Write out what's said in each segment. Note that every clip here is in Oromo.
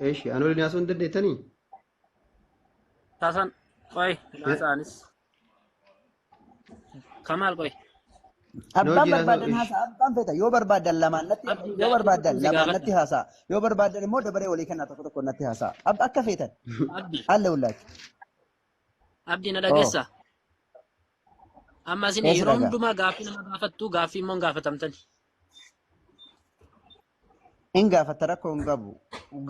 Eeshi an waliin haasa'uu hin dandeettanii? Tasan qoy haasa'anis. Kamaal qoy. Na Abbaan wajjin haasa'u barbaadan eeshi. haasa'a, abbaan feeta. Yoo barbaadan lamaan natti, Abdii yoo gaaffii barbaadan tokkoon si lamaan gaafadha. natti haasa'a. Yoo barbaadan immoo dabaree walii kennaa tokko tokko natti haasa'a. Akka feetan. Abdii. Haala hullaachi. Abdii na Oo. dhageessaa? Amma isin Eessi yeroo dhagaa. hundumaa gaaffii nama gaafattu gaaffii immoo hin gaafatamtani. Hin gaafatta rakkoo hin qabu.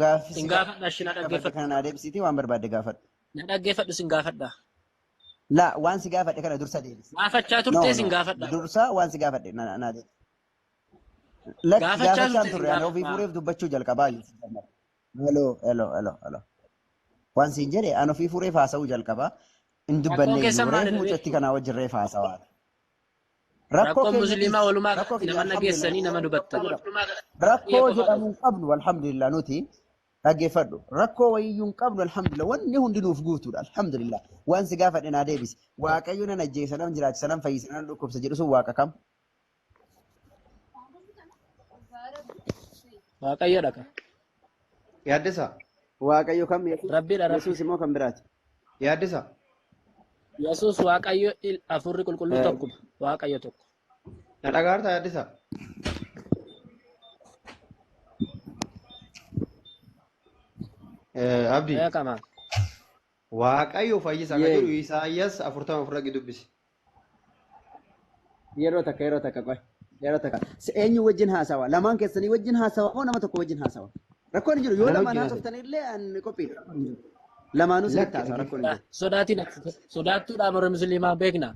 Gaaffii Sin si gaafadha ishii na gaafadhe dhaggeeffadhu. kana naa deebisiitii waan barbaadde gaafadhu. Na dhaggeeffadhu sin gaafadha. Laa waan si gaafadhe kana dursa deebisi. Gaafachaa No turtee sin no gaafadha. dursa waan si gaafadhe naa deebisi. Lakki Gaafachaa gaafachaan turte sin turre ani ofii gaafadha. fureef dubbachuu jalqabaa. Hello hello hello hello. Waan siin jedhe ani ofii fureef haasa'uu jalqabaa. Hin Rakkoon dubbanne iyyuu keessan reef maalidha mucatti beektu? kanaa wajjin reef haasawaa. Rakkoo Rakkoon keenya musliimaa dhiisi. walumaa Rakkoo galatti keenya nama alhamdulillah. dhageessanii nama dubattan. Rakkoo Biyya qofa jedhamu hin qabnu alhamdulillah nuti dhaggeeffadhu. Rakkoo wayiyyuu hin qabnu alhamdulillah. Wanni hundi nuuf guutuudha alhamdulillah. Waan si gaafadhe naa deebisi. Waaqayyo nan ajjeesa nan jiraachisa nan fayyisa nan dhukkubsa jedhu sun waaqa kam? Waaqayyo dhaqa. Yaaddesa. Waaqayyo kam Yesuus? Rabbiidha rabbi. Yesuus immoo kan biraati. Yaaddesa. Yesuus Waaqayyo hafuurri qulqulluu tokkuma. Waaqayyo tokko. Na dhagaartaa yaaddesa. Abdii. Beekama. Waaqayyo fayyisa kan Yee. jedhu Isaayyaas 44 dhaqi dubbisi. Yeroo takka yeroo takka qoy. Yeroo takka. Eenyu wajjin haasawa? Lamaan keessanii wajjin haasawa moo nama tokko wajjin haasawa? Rakkoon hin jiru. Yoo Nama lamaan wajjin haasoftan illee an qophiidha. Rakkoon hin jiru. Lamaanuu sirriitti Lakki haasawa rakkoon hin jiru. Sodaatiin sodaattuudhaan warra musliimaa beekna.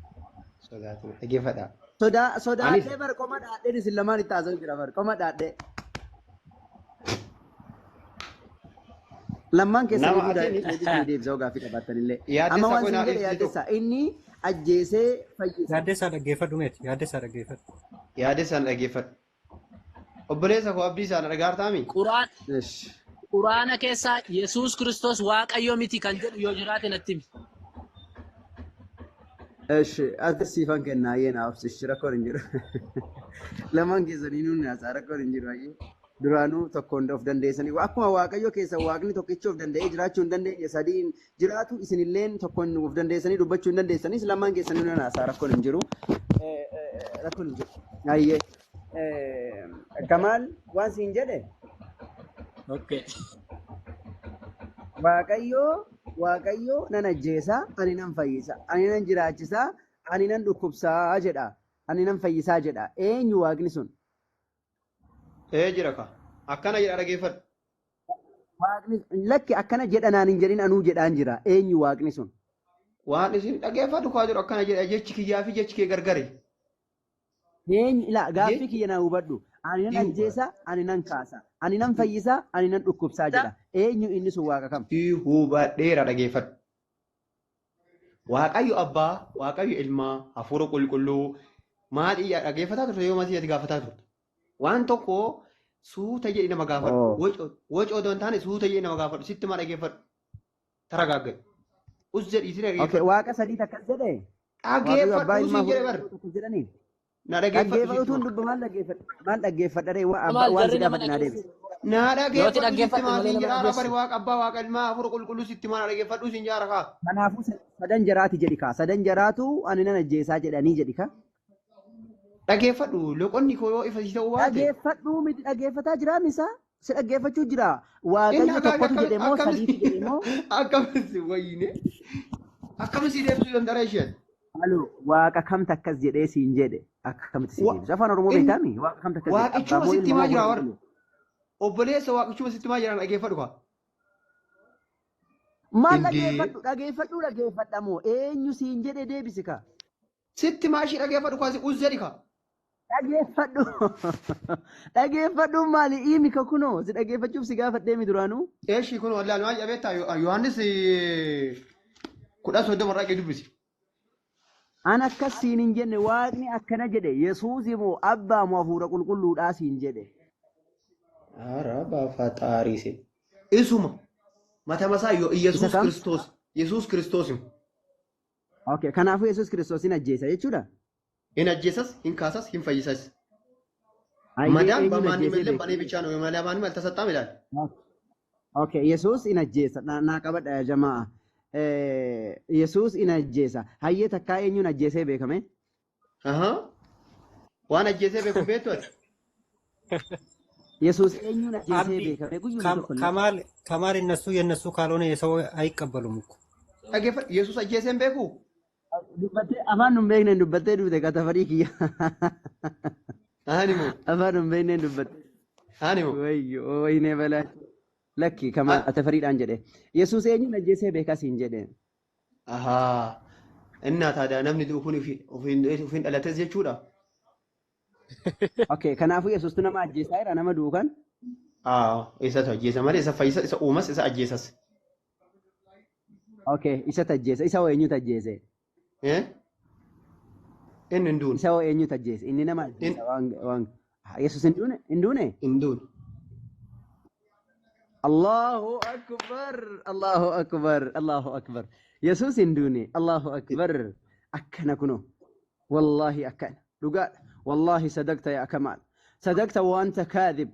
Sodaatina. Dhaggeeffadhaa. Sodaa Anis sodaadhee bar qoma dhaadheen isin lamaan itti haasa'u jira bar qoma dhaadhee. Lammaan keessan nama iyyuu atiin deebisanii deebisuu gaaffii qabaattan illee. Amma yaaddessa waan koo siin naa jedhe ibsi tokko. yaaddessa inni ajjeesee fayyisa. Yaaddeessaa dhaggeeffadhu meeti. Yaaddeessaa dhaggeeffadhu. Yaaddessa na dhaggeeffadhu. Obboleessa koo abdii isaa na dhagaartaami? Quraan Ish. Quraana keessaa Yesuus Kiristoos Waaqayyo miti kan jedhu yoo jiraate natti himi. Ish ati siifan kenna ayyee naaf obsi ish rakkoon hin jiru. Lamaan keessanii nuun haasaa rakkoon hin jiru ayyee. Duraanuu tokkoon of dandeessanii akkuma Waaqayyo keessa Waaqni tokkichi of danda'ee jiraachuu hin dandeenye sadiin jiraatu isinilleen tokkoon of dandeessanii dubbachuu hin dandeessanis lamaan keessanii nuun haasaa rakkoon hin jiru. Rakkoon hin jiru. Ayyee. Kamaal waan siin jedhe Okay. Waaqayyo Waaqayyo nan ajjeesa ani nan fayyisa ani nan jiraachisa ani nan dhukkubsaa jedha ani nan fayyisaa jedha eenyu waaqni sun? Ee jira ka. Akkana jedha dhageeffadhu. Waaqni lakki akkana jedha naan hin jedhin anuu jedhaan jira eenyu waaqni sun? Waan isin dhageeffadhu kaa jedhu akkana jedha jechi kiyyaa fi jechi kee gargari. Eenyu ilaa gaaffii Jechi kiyya naa hubadhu. Ani nan si hubadhu. ajjeesa, ani nan kaasa, ani nan fayyisa, ani nan dhukkubsaa jedha. Eenyu inni sun waaqa kam? Si hubadheera dhageeffadhu. Waaqayyo Abbaa, Waaqayyo Ilmaa, Hafuura Qulqulluu maal iyyaa dhageeffataa turte yoo masii ati gaafataa turte. Waan tokko suuta jedhi nama gaafadhu. Oo. Waca odoo hin taane suuta jedhi nama gaafadhu. Sitti maa dhageeffadhu. Taragaagga'i. Us jedhiitii Okay, dhageeffadhu. waaqa sadii takkas jedhe? Waaqayyo abbaa Dhageeffadhu ilmaa siin jedhe hafuura bar. qulqulluu tokko jedhanii? Na dhageeffadhu Dhaggeeffadhu sitti utuun maa. dubba maal dhaggeeffadha? Maal dhaggeeffadha ree? Maal Waan si jarri nama gaafadhe naa deebisi. dhageessu? Na Yooti dhageeffadhu sitti dhaggeeffadhu maa malee siin nama jedhaara bari dhageessu. waaqa abbaa waaqa ilmaa hafuura qulqulluu sitti maa na dhageeffadhu siin jaara kaa. Kanaafuu sadan jaraati jedhi kaa. Sadan jaraatu ani nan ajjeesaa jedhanii jedhi kaa. Dhageeffadhu loqonni koo yoo ifa si ta'uu baate. Dhaggeeffadhuu miti dhaggeeffataa jiraa misaa? Si dhaggeeffachuu jira. Inni Waaqayyo akka tokkotu jedhe moo sadiitu jedhe moo? akkamitti wayine akkamitti deebisuu danda'a isheen. Halo, waaqa kamtu akkas jedhee siin jedhe akkamitti si deebisu? Afaan Oromoo Inni beektaami? Waaqa kamtu akkas jedhe? Abbaa waaqichuma moo sitti ilma himaa moo jira hafuura warra. qulqulluu? Obboleessa waaqichuma sitti himaa jira dhaggeeffadhu kaa. Maal Indee dhaggeeffadhu? Dhaggeeffadhu dhaggeeffadha moo eenyu siin jedhe deebisi kaa? sitti himaa ishii dhaggeeffadhu kaa si us jedhi kaa. Dhageeffadhu. Dhageeffadhu maali? Imi ka kunoo si dhageeffachuuf si gaafadhee mi duraanuu? Eeshii kun wallaal maal jabeettaa Yohaannis 10:30 irraa dubbisi. An akkas siin hin jenne waaqni akkana jedhe Yesuus moo abbaa moo hafuura qulqulluudhaa siin jedhe. Araba faxaarise. Isuma matamasaa Isa Yesuus kam? Kiristoos Yesuus Kiristoos Okay, kanaafuu Yesuus Kiristoos hin ajjeesa jechuudha. hin ajjeesas hin kaasas hin fayyisas. Hayyee Madaan eenyuun በማንም ajjeesee የለም በእኔ beekta? ብቻ ነው። ለማንም አልተሰጣም ይላል። Okay, Yesuus in ajjeesa. Naa qabadha yaa jamaa. Yesuus in ajjeesa. Hayyee takkaa eenyuun ajjeesee beekame? Ahaa. Waan ajjeesee beeku hin beektu ati. Yesuus eenyuun ajjeesee አብዲ beekame? Guyyuma tokko illee. ከማል ከማል እነሱ የእነሱ ካልሆነ የሰው አይቀበሉም እኮ። Dhaggeeffadhu. Yesuus ajjeesee hin beeku? Dubbattee afaan nun beekneen dubbattee duute katafarii kiyya. Ani moo? Afaan nun beekneen dubbattee. Ani moo? Wayyoo wayinee balaa. Lakki kama tafariidhaan jedhe. Yesuus eenyuun ajjeesee beekaa siin jedhe. Ahaa. Innaa taadaa namni du'u kun ofiin dhalates jechuudha. Okay, kanaafuu Yesuustu nama ajjeesaa jira nama du'u kan. Aa, isatu ajjeesa malee isa fayyisa, isa uumas, isa ajjeesas. Okay, isa tajjeesa. Isa hoo eenyutu ajjeese? Eh? Inni hin duune. Isa hoo eenyutu ajjeese? Inni nama ajjeesa waan Yesuus hin duune? Hin duune? Hin duune. Allahu akbar! Allahu akbar! Allahu akbar! Yesuus hin duune. Allahu akbar! Akkana kunoo. Wallaahi akkana. Dhugaadha. Wallaahi sadaqta yaa Kamaal. Sadaqta wa anta kaadhib.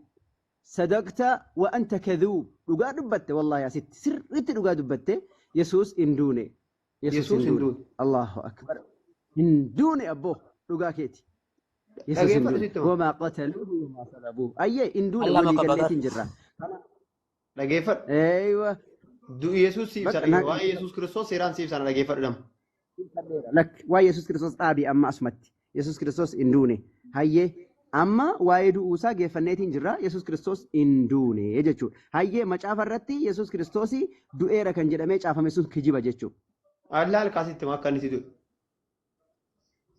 Sadaqta wa anta kadhuub. Dhugaa dubbatte wallaahi asitti. Sirriitti dhugaa dubbatte. Yesuus hin duune. Yesuus Yesuus hin hin duune. duune. Allahu akbar. Hin duune abboo. Dhugaa keeti. Yesuus hin Dhageeffadhu duune. sitti hima. Wamaa qataluuhu wamaa salabuuhu. Ayyee hin duune Allah walii maka bagar. galleetiin jirra. Dhageeffadhu. Eeywa. Du'i Yesuus siif Bakka ibsa. naa Waa'ee Yesuus Kiristoos seeraan siif ibsa dhageeffadhu lama. Lakki waa'ee Yesuus Kiristoos dhaabii amma asumatti. Yesuus Kiristoos hin duune. Hayyee amma waa'ee du'uusaa geeffanneetiin jirra. Yesuus Kiristoos hin duune jechuudha. Hayyee macaafa irratti Yesuus Kiristoos du'eera kan jedhamee caafame sun kijiba jechuudha. Allah halkaasitti hima akka inni itti du'e.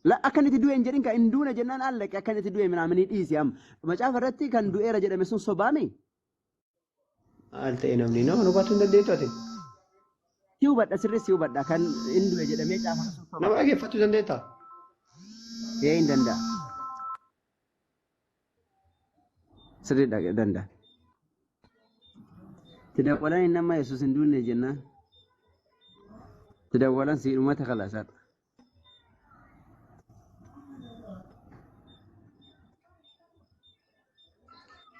La akka inni itti du'e hin jedhin kan hin duune jennaan allaqe akka inni itti du'e minaaminii dhiisi amma. Macaafa irratti kan du'eera jedhame sun sobaame. Maal ta'e namni nama nu baachuu hin dandeettu ati. Si hubadha sirrii si hubadha kan hin du'e jedhamee caafame sun soba. Nama dhaggeeffachuu dandeettaa? Ee hin danda'a. Sirrii danda'a. Tidawwalan inni amma Yesuus hin duune jennaan. Tidawwalan si dhumata kalaasaadha.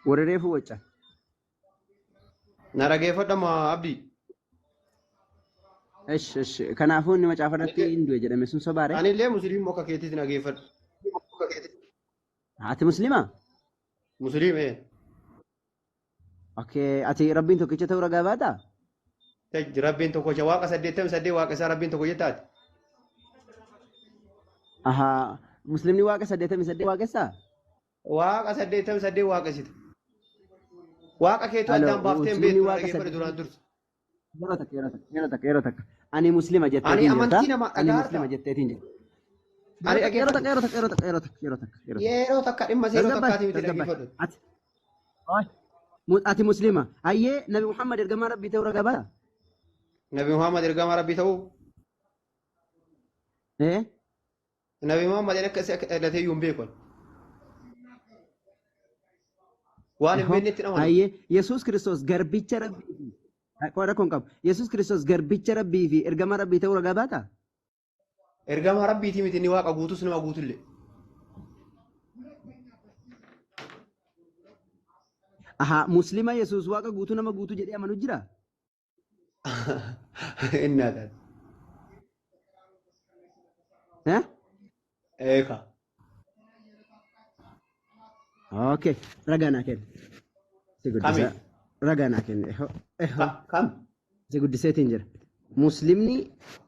Warri reefu wacca. Na dhaggeeffadhu amma Abdii. Esh esh kanaafuu inni macaafa irratti hin du'e jedhame sun sobaare. Ani illee musliima akka keetiitti dhaggeeffadhu. Ati musliima? Musliima ee. Okay, ati rabbiin tokkicha ta'uu ragaa baataa? Rabbiin tokkocha waaqa 88 waaqa isaa rabbiin tokko jettaati. Ahaa, muslimni waaqa 88 waaqessaa? Waaqa 88 waaqessita. Waaqa keetu Halo, addaan baaftee hin muslimni beektu waaqa dhaggeeffadhu duraan dursa. Yeroo takka yeroo takka yeroo takka yeroo takka. Ani muslima Ani jetteetiin jirta. amantii nama Ani dhagaarta. muslima jetteetiin jirta. Ani Yeroo takka dhaggeeffadhu. yeroo takka yeroo takka yeroo takka yeroo takka yeroo takka. Yeroo takka dhimma seeroo Tasgabbaay takkaati miti tasgabbaay. dhaggeeffadhu. Ati Oi. Ati muslima. Hayyee Nabi Muhammad ergamaa Rabbii ta'uu ragaa baataa? Nabi Muhammad ergamaa Rabbii ta'uu Ee? Nabi Muhammad akka isa dhalatee iyyuu hin beeku. Waan hin Ehoo. beeknetti amanu. Hayyee Yesuus Kiristoos garbicha Rabbii fi Rakkoo hin qabu. Yesuus Kiristoos garbicha Rabbii fi ergamaa Rabbii ta'uu ragaa baataa? Ergamaa Rabbiitii miti inni waaqa guutus nama guutullee. Ahaa, muslima Yesuus waaqa guutuu nama guutuu jedhee amanu jira? Innaa taate. Eh? Eeka. Okay, ragaa naa kenni. Si Kami? guddisa. Ragaa naa kenni. Ehoo, ehoo. Kam? Si guddiseetiin jira. Muslimni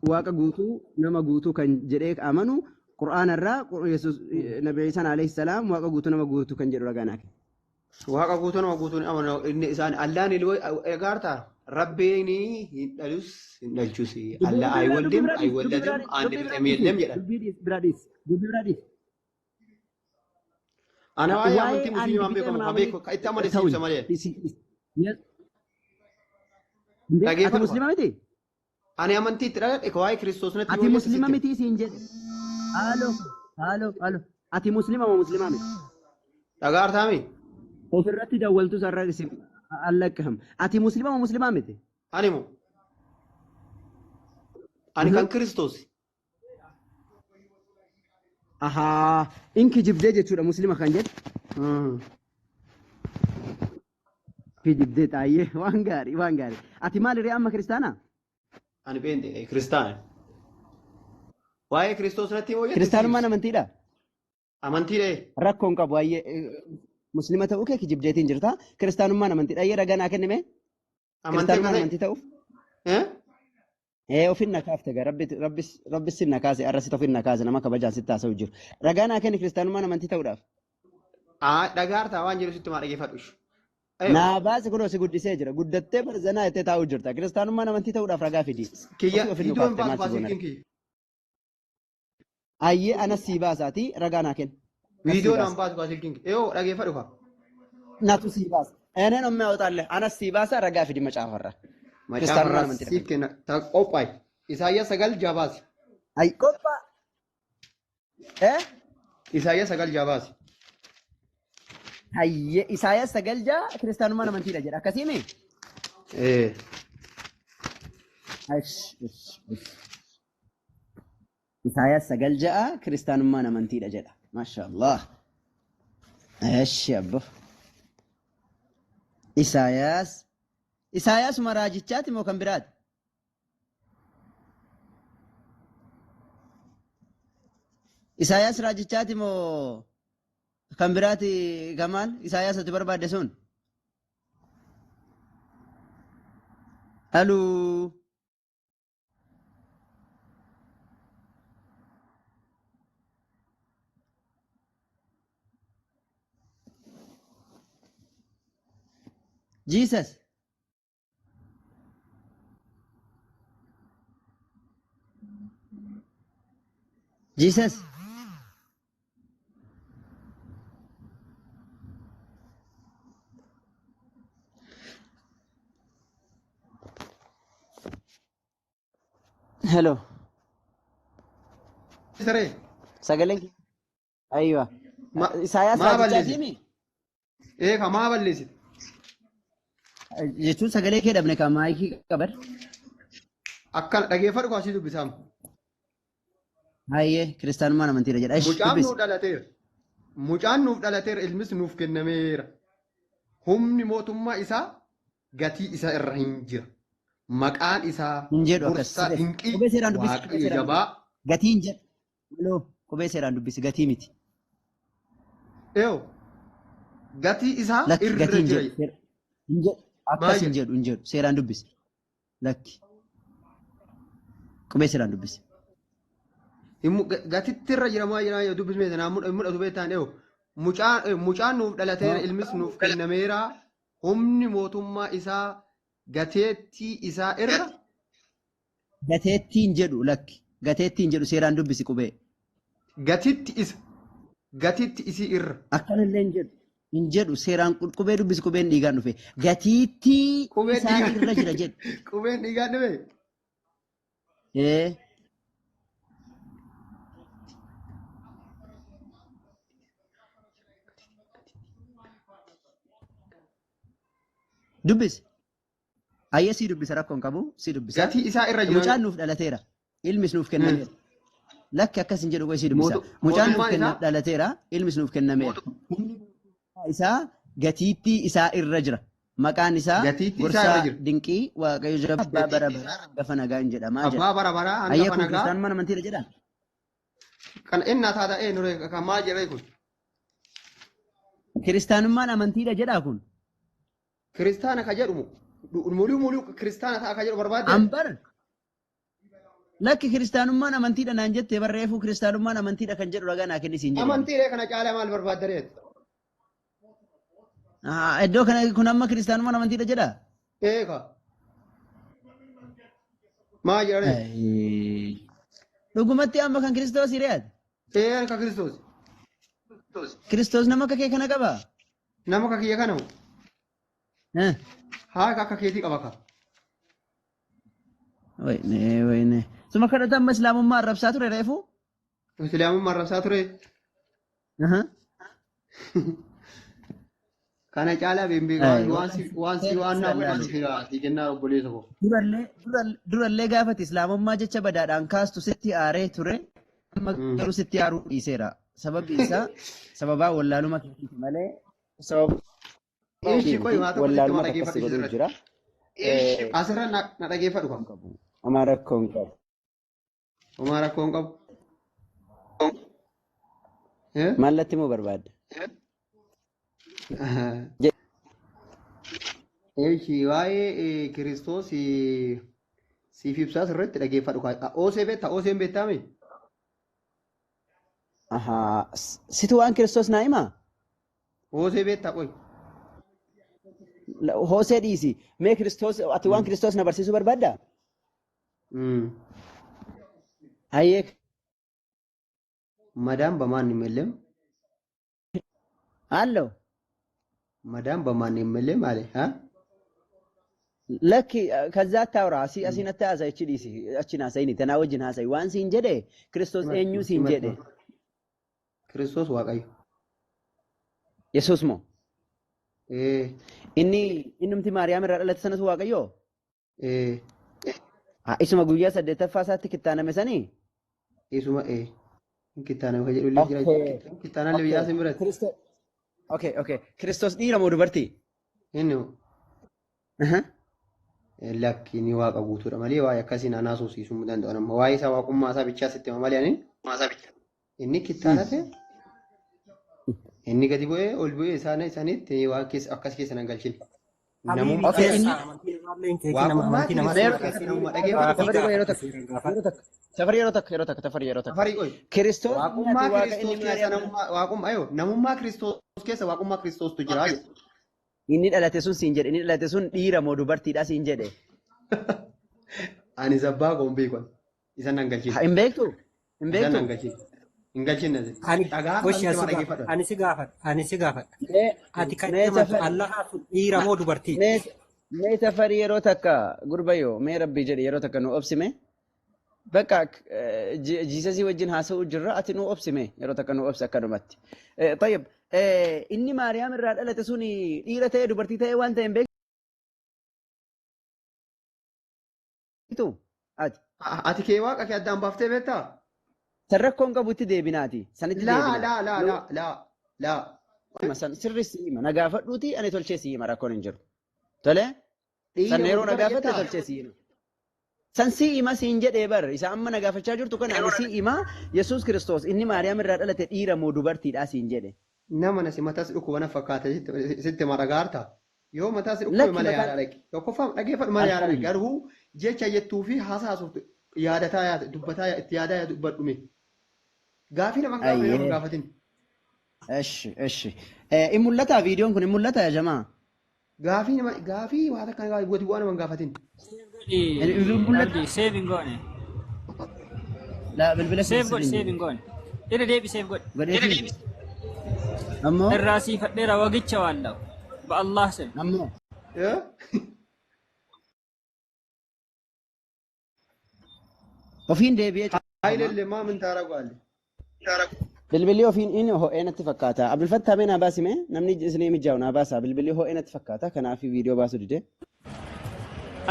waaqa guutuu nama guutuu kan jedhee amanu Qur'aana irraa Yesuus Nabi Iisaan alayhi salaam waaqa guutuu nama guutuu kan jedhu ragaa naa kenni. Waaqa guutuu nama guutuu hin amanu inni isaan Allaan egaarta Rabbiin hin dhalus hin dhalchus Dubbii Allah dubbii biraa dubbii አይወልድም biraa dhiis dubbii biraa አይወለድም dhiis አንድ dubbii biraa ፍጥም dhiisi የለም jedhan. dubbii dhiis biraa dhiis dubbii biraa dhiis. Ana waa'ee Waa'ee amantii አንድ musliimaan fixee beekamu kan ምናምን beeku kan itti amane si ta'uun ibsa malee. dhiisi dhiisi. Ati Dhageeffadhu. muslima miti? Ani amantii itti dhaladhe ka waa'ee Kiristoos natti Ati yoo jette muslima sitti hima. miti siin jedhe. Halo, halo, halo. Ati muslima moo muslima miti? Dhagaa artaami? Ofirratti dawwaltu sarara isin allaqqaham. Ati muslima moo muslima miti? Ani moo? Ani kan Kiristoos. Ahaa, in kijibdee jechuudha muslima kan jedhu. Kijibdee xaayyee waan gaarii waan gaarii. Ati maal hiree amma kiristaanaa? Ani pheenxee kiristaana. Waa'ee Kiristoos natti himoo jettu Kiristaanummaan amantiidha. Amantiidha. Rakkoo hin qabu ayyee muslima ta'uu kee kijibdeetiin jirta. Kiristaanummaan amantiidha. Ayyee ragaa naa kennime. Amantii Kiristaanummaan akka amantii ta'uuf. ta'e? Ee ofin na kaafte gaa rabbi rabbis rabbis sin na kaase arrasit ofin na kaase nama kabajaan sitti haasa'u jiru. Ragaa naa kenni kiristaanummaan amantii ta'uudhaaf. Dhagaartaa waan jedhu sitti maa dhageeffadhu. Naa baase kunoo si guddisee jira. Guddattee barzanaa jettee taa'uu jirta. Kiristaanummaan amantii ta'uudhaaf ragaa fidi. Kiyya Ofii ofin nu viidiyoo hin kaafte baasu maal si goona? baasiin kiyya. Ayyee anas sii baasaatii ragaa naa kenni. Anas sii Viidiyoo naan baasa. baasu baasiin kiyya. Eeyoo dhageeffadhu kaa. Natu sii baasa. Eneen ommee oxaalle anas sii baasa ragaa fidi macaafarra. Kiristaanummaan Macaafarraa amantiidha siif kan kenna. Ta qophaa'e. Isaayyaa 9:6 baasi. Ay qophaa. Eh? Isaayyaa 9:6 baasi. Ayyee Isaayyaas 9:6 kiristaanummaan amantiidha jedha. Akkasiimi? Ee. Ash, ash, ash. Isaayyaas 9:6 kiristaanummaan amantiidha jedha. Maashaallah. Eshi abbo. Isaayyaas Isaayyaasuma raajichaati moo kan biraati? Isaayyaas raajichaati moo kan biraati Kamaal? Isaayyaas ati barbaadde sun? Haluu. Jesus. Jesus. Hello. Saree. Sagaleen kee. Aywa. Ma Isaayyaas maa raajichaati balleessite? mi? Ee ka maa balleessite? Jechuun sagalee kee dhabne kan maayikii qaban. Akkana dhageeffadhu kaa sii dubbisaam. Hayyee kiristaanummaan amantiidha jedha. Ish Mucaan dubbisi. nuuf dhalateera. Mucaan nuuf dhalateera ilmis nuuf kennameera. Humni mootummaa isaa gatii isaa irra hin jira. Maqaan isaa Hin jedhu akkas. gorsaa dinqii Qubee seeraan dubbisi. Qubee Waaqayyo seeraan jabaa. dubbisi. Gatii hin jedhu. Maloo qubee seeraan dubbisi gatii miti. Eeyo gatii isaa Lakki irra gatii hin jira. jedhu. Hin jedhu. Maal Akkas hin jedha? jedhu hin jedhu. Seeraan dubbisi. Lakki qubee seeraan dubbisi. Gatitti irra jira maal jira dubbismee sanaa mul'atu beektaan eeyo mucaan nuuf dhalateera ilmis nuuf kennameera. Humni mootummaa isaa gateettii isaa irra Gateettii hin jedhu lakki. Gateettii hin jedhu seeraan dubbisi qubee. gatitti isa gatitti isii irra. Akkanallee hin jedhu. Hin jedhu seeraan qubee dubbisi qubeen dhiigaan dhufe. Gatiittii Qubeen isaa dhiigaan irra jira jedhu. qubeen dhiigaan dhufe. Ee. Dubbisi. Ayyee sii dubbisa rakkoon qabu sii dubbisa. Gatii isaa irra jira. Mucaan nuuf dhalateera. Ilmis nuuf kennameera. Lakki akkas hin jedhu qoy sii dubbisa. Mucaan nuuf Mootummaan kenna isaa dhalateera. Ilmis nuuf kennameera. Humni isaa gatiittii isaa irra jira. Maqaan isaa gatiittii isaa irra gorsaa jira. dinqii Waaqayyo jabaa abbaa bara baraa hangafa nagaa hin jedhamaa jedha. Abbaa bara baraa Ayyee hangafa kun nagaa. kiristaanummaan amantiidha jedha. Kan inni taata ee nure kan maal jedhee kun. Kiristaanummaan amantiidha jedhaa kun. Kiristaana ka jedhu muluu muluu kiristaana ta'a ka jedhu barbaadde. Ambar lakki kiristaanummaan amantiidha naan jettee barreeffuu kiristaanummaan amantiidha kan jedhu ragaa naa kenni siin jedhe. Amantiilee kana caalaa maal barbaadda reet? Iddoo kana kun amma kiristaanummaan amantiidha jedha. Eeka. Maal jedha reet? Dhugumatti amma kan Kiristoos hiriyaati. Ee ka Kiristoos. Kiristoos nama akka kee kana qaba. Nama akka kiyya kana moo? Eh, Haa akka keetii qaba ka. Wayne wayne. Suma kadhata amma islaamummaa arrabsaa ture reefu. Islaamummaa arrabsaa ture. Aha. Kana caalaa beekaa Ay, waan si waan si waan naa godhan si si kennaa obboleessa koo. Durallee durallee gaafati islaamummaa jecha badaadhaan kaastu sitti aaree ture. Amma garuu sitti aaruu dhiiseera. Sababbi isaa sababaa wallaaluma keetiiti malee sababa Ishi qoy miti waa tokko sitti wallaaluma ma takka si dhageeffadhu godhuu asirratti. jira. Asirra na dhageeffadhu kan. Qabu. Homaa rakkoo hin qabu. Homaa rakkoo hin qabu. Maallatti moo barbaadda? Eeshi waa'ee Kiristoos siif ibsaa sirriitti dhageeffadhu. Oosee beektaa? Ooseen beektaa mee? Ahaa. Situ waan Kiristoos naa himaa? Oosee beektaa qoy. Hoosee dhiisi. Mee Kiristoos ati waan Kiristoos na barsiisuu barbaaddaa? Hayyee መዳን በማንም የለም። አለው መዳን በማንም የለም አለ። Lakki ከዛ አታውራ asiin atta haasa'e achi dhiisi achi haasa'ini tanaa wajjin haasa'i waan siin jedhe Kiristoos eenyu siin jedhe. Kiristoos Waaqayyo. Yesuus moo inni innumti Maariyaam irraa dhalate sanatu Waaqayyo isuma guyyaa saddeettaffaa isaatti kittaaname sanii. Isuma kittaaname kan jedhu illee jira. Kittaanallee biyyaa sin biratti. Okay, okay. Kiristoos dhiira moo dubartii? Inni lakki inni waaqa guutuudha malee waa'ee akkasii naannaa soosiisuu hin danda'u. Amma waa'ee isaa waaqummaa isaa bichaa sitti hima malee ani inni kittaanate inni gadi bu'ee ol bu'ee isaan isaaniitti waan keessa akkas keessa nan galchine. Namummaa Okay, inni waaqummaa Kiristoos keessa namummaa dhageeffatu. Yeroo takka yeroo takka safari yeroo takka yeroo takka safari yeroo takka. Safarii qoy. Kiristoos Waaqummaa ati waaqa inni Kiristoos keessa Maariyaam namummaa waaqummaa ayoo namummaa Kiristoos keessa waaqummaa Kiristoostu jira jedhe. Inni dhalate sun siin jedhe inni dhalate sun dhiira moo dubartiidha siin jedhe. Ani zabbaa koon beeku isa nan galchine. Hin beektu? Hin Isa beektu? nan galchine. Hin galchine. Ani Dhagaa goshi sanitti asi ma gaafadha. dhageeffadhu. Ani si gaafadha. Ani si gaafadha. Mee Ati kan mee amantu safari Allahaa sun dhiira moo dubartii? mee mee safari yeroo takka gurbayyoo mee rabbii jedhe yeroo takka nu obsime. Bakka jiisasii wajjin haasa'uu jirra ati nu obsime yeroo takka nu obsi akkanumatti. Tayyib inni Maariyaam irraa dhalate sun dhiira ta'e dubartii ta'e waan ta'e hin beektu ati. Ati kee waaqa kee addaan baaftee beektaa? San rakkoon qabu itti deebinaati. Sanitti Laa deebina. laa laa laa laa laa. Hima san sirri si hima na gaafadhuuti ani tolchee si hima rakkoon hin jiru. Tole san Dhiira moo yeroo na dubara gaafatte jettaa? tolchee si hima. San si hima siin jedhee bar isa amma na gaafachaa jirtu kana ani si hima Yesuus Kiristoos inni Maariyaam irraa dhalate dhiira moo dubartiidha siin jedhe. Nama na si mataas dhukkuba na fakkaata sitti ma dhagaarta. Yoo mataas dhukkube Lakki mala mataan yaalaa dhaqi. Tokkoffaa dhageeffadhu mala yaalaa dhaqi. Garuu jecha jettuu fi haasaa haasoftu yaadataa yaada dubbataa itti yaadaa yaadu dubbadhume. Gaafii nama hin gaafanne nama hin Ayyee. gaafatin. Eshi eshi. In mul'ata viidiyoon kun in mul'ata yaa jamaa. Gaafii nama gaafii waa takka gadi bu'aa nama hin gaafatin. In mul'ata. Abdi save hin goone. La bilbila Save godhi sirrii save hin goone. Irra deebi save godhi. godheefi. Ammoo Irraa siifadheera wagicha waan la'u. Ba'Allah sim. ammoo Eh? ofiin deebi'ee cufama. Hayilallee maa min taara go'alle. Bilbilli ofiin inni ho'ee natti fakkaata. Abdulfattaa mee naa baasime namni isinii mijaa'u naa baasa. Bilbilli ho'ee natti fakkaata. Kanaaf viidiyoo baasuu dide.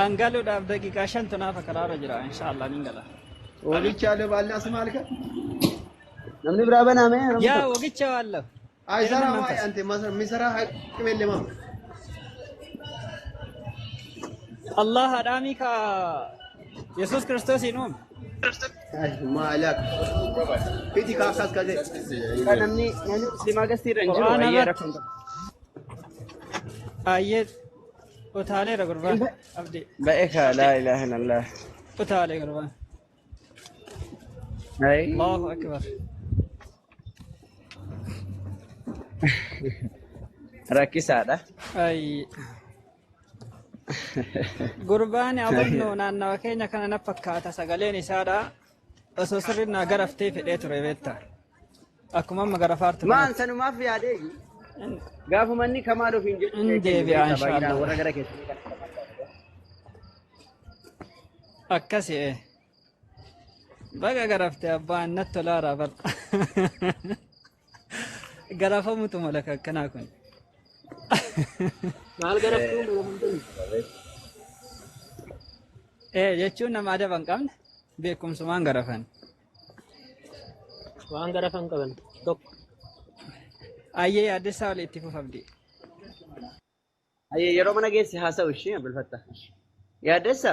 An galuudhaaf daqiiqaa shantu naafa karaarra jira inshaallah nin gala. Wagicha alee baallaa si maal ka? Namni biraa banaa mee namni Yaa tokko. wagicha waan la'u. Ay Irra sara nan maa fas. ante misara haqimeellee maa. Allah haadhaamii ka Yesuus Kiristoosiin uume. Ay maalak. Fiti kaakkas kaje. Namni namni musliimaa gastii irra hin jiru. Qur'aana Ayyee irratti rakkoon qabu. ayyee utaaleera gurbaan abdi Ba'e laa ilaaha illallah. utaalee gurbaan. Ay. Allahu akbar. Rakkisaadha. Ay. Gurbaan abunnu naannawa keenya kana na fakkaata sagaleen isaadha. Osoo sirri naa garaftee fedhee ture beektaa. Akkuma amma garafaartu Maan kanatti. sanumaaf yaadee gaafuma inni kamaal ofiin jedhu In keenya deebi'a beektaa baay'inaan inshaallah. warra gara keessanii kana. Akkasi ee. Baga garafte abbaan natti tolaaraa bar. Garafamutu malaka akkanaa kun. Maal garaftuun garafamtani? Ee jechuun nama adaba hin qabne beekumsumaan garafan. Waan garafan qaban tokko. Ayyee yaaddessaa olii itti fufabdi. Ayyee yeroo mana geesse haasa'u ishee Abdulfattah. Yaaddessa?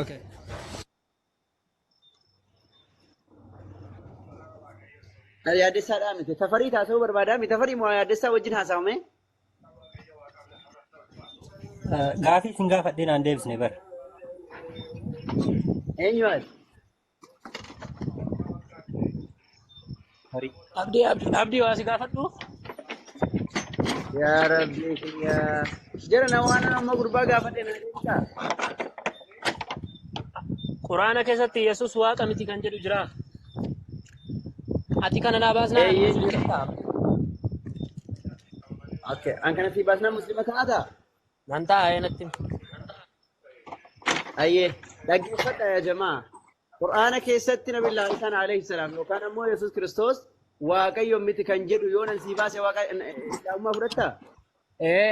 Okay. Yaaddessaadhaa miti. Tafarii haasa'uu barbaadaa miti. Tafarii moo yaaddessaa wajjin haasa'ame? Gaafii isin gaafadhee naan deebisne bara. Eenyu ati? Tafarii. Abdii abdii abdii waa si gaafadhu. Yaa Rabbi kiyya. Jara na waan amma gurbaa gaafadhe na deebisaa. Quraana keessatti Yesuus waaqa miti kan jedhu jira. Ati kana naa baasnaan ani Eeyyee. musliima ta'a. Okay. An kana sii baasnaa muslima taata? Nan ta'a ee natti. Ayyee. Dhaggeeffadha yaa jamaa. Qur'aana keessatti Nabiyyallaa Isaan alayhi salaam yookaan ammoo Yesuus Kiristoos Waaqayyo miti kan jedhu yoo nan sii baase waaqa islaamummaa fudhattaa? Ee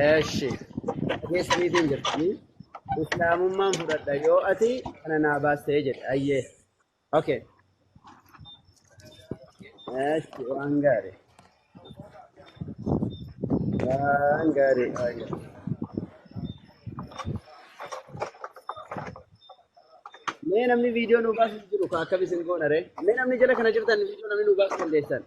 Eeshi. Dhageessaniitiin jirtanii. Islaamummaan fudhadha yoo ati kana naa baastee jedhe. Ayyee. Okay. Eeshi waan gaarii. Waan gaarii. Waan gaarii. Mee namni viidiyoo nuu baasu jiru ka akkam isin goona ree? Mee namni jala kana jirtan viidiyoo namni nuu baasuu dandeessan.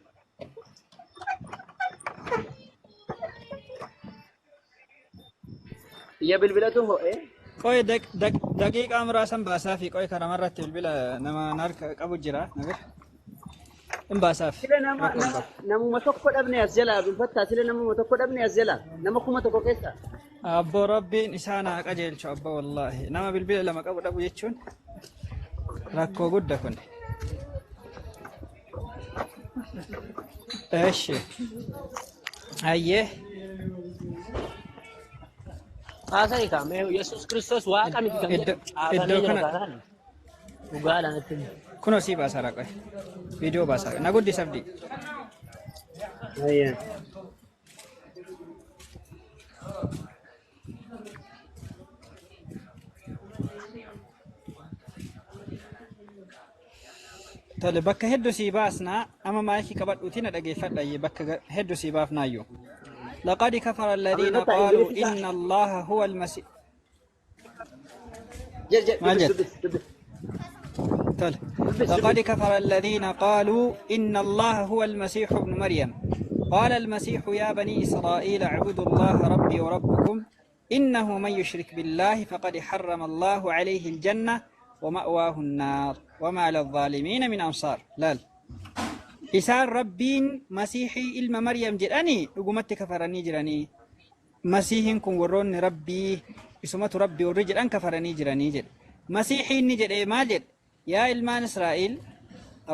Iyya bilbilatu ho'ee. Qoy daqiiqaa muraasan baasaa fi qoy karamarratti bilbila nama harka qabu jira. Na bira. Hin baasaaf. Sila nama Rakkoo hin nama qabu. namuma tokko dhabne as jala bilfattaa sila namuma tokko dhabne as jala nama 1000 keessa. Abboo Rabbiin isaan haa qajeelchu abboo wallaahi. Nama bilbila lama qabu dhabu jechuun rakkoo gudda kun. Eshi. Ayyee. Haasa'i kaa mee Yesuus Kiristoos waaqa miti kan jedhu Iddoo caafamee iddoo jira kana taanaan dhugaadha natti himi. kunoo sii baasaa raqoy. Viidiyoo baasaa. Na guddis abdii. Ayyee. Tole bakka hedduu sii baasnaa amma maayikii qabadhuutii na dhageeffadha ayyee bakka hedduu sii baafnaayyuu. لقد كفر الذين Abdulfattaa قالوا Ingiliffi isaa إن الله هو المسيح jir jir maal dubbis jette dubbis dubbis tole dubbis لقد dubbis. كفر الذين قالوا إن الله هو المسيح ابن مريم قال المسيح يا بني إسرائيل اعبدوا الله ربي وربكم إنه من يشرك بالله فقد حرم الله عليه الجنة ومأواه النار وما للظالمين من أنصار لا Isaan Rabbiin Masiihii ilma Maryam jedhanii dhugumatti kafaranii jiranii. Masiihiin kun warroonni Rabbii isumatu Rabbii warri jedhan kafaranii jiranii jedhe. Masiihiin ni jedhee maal jedhe? Yaa ilmaan Israa'el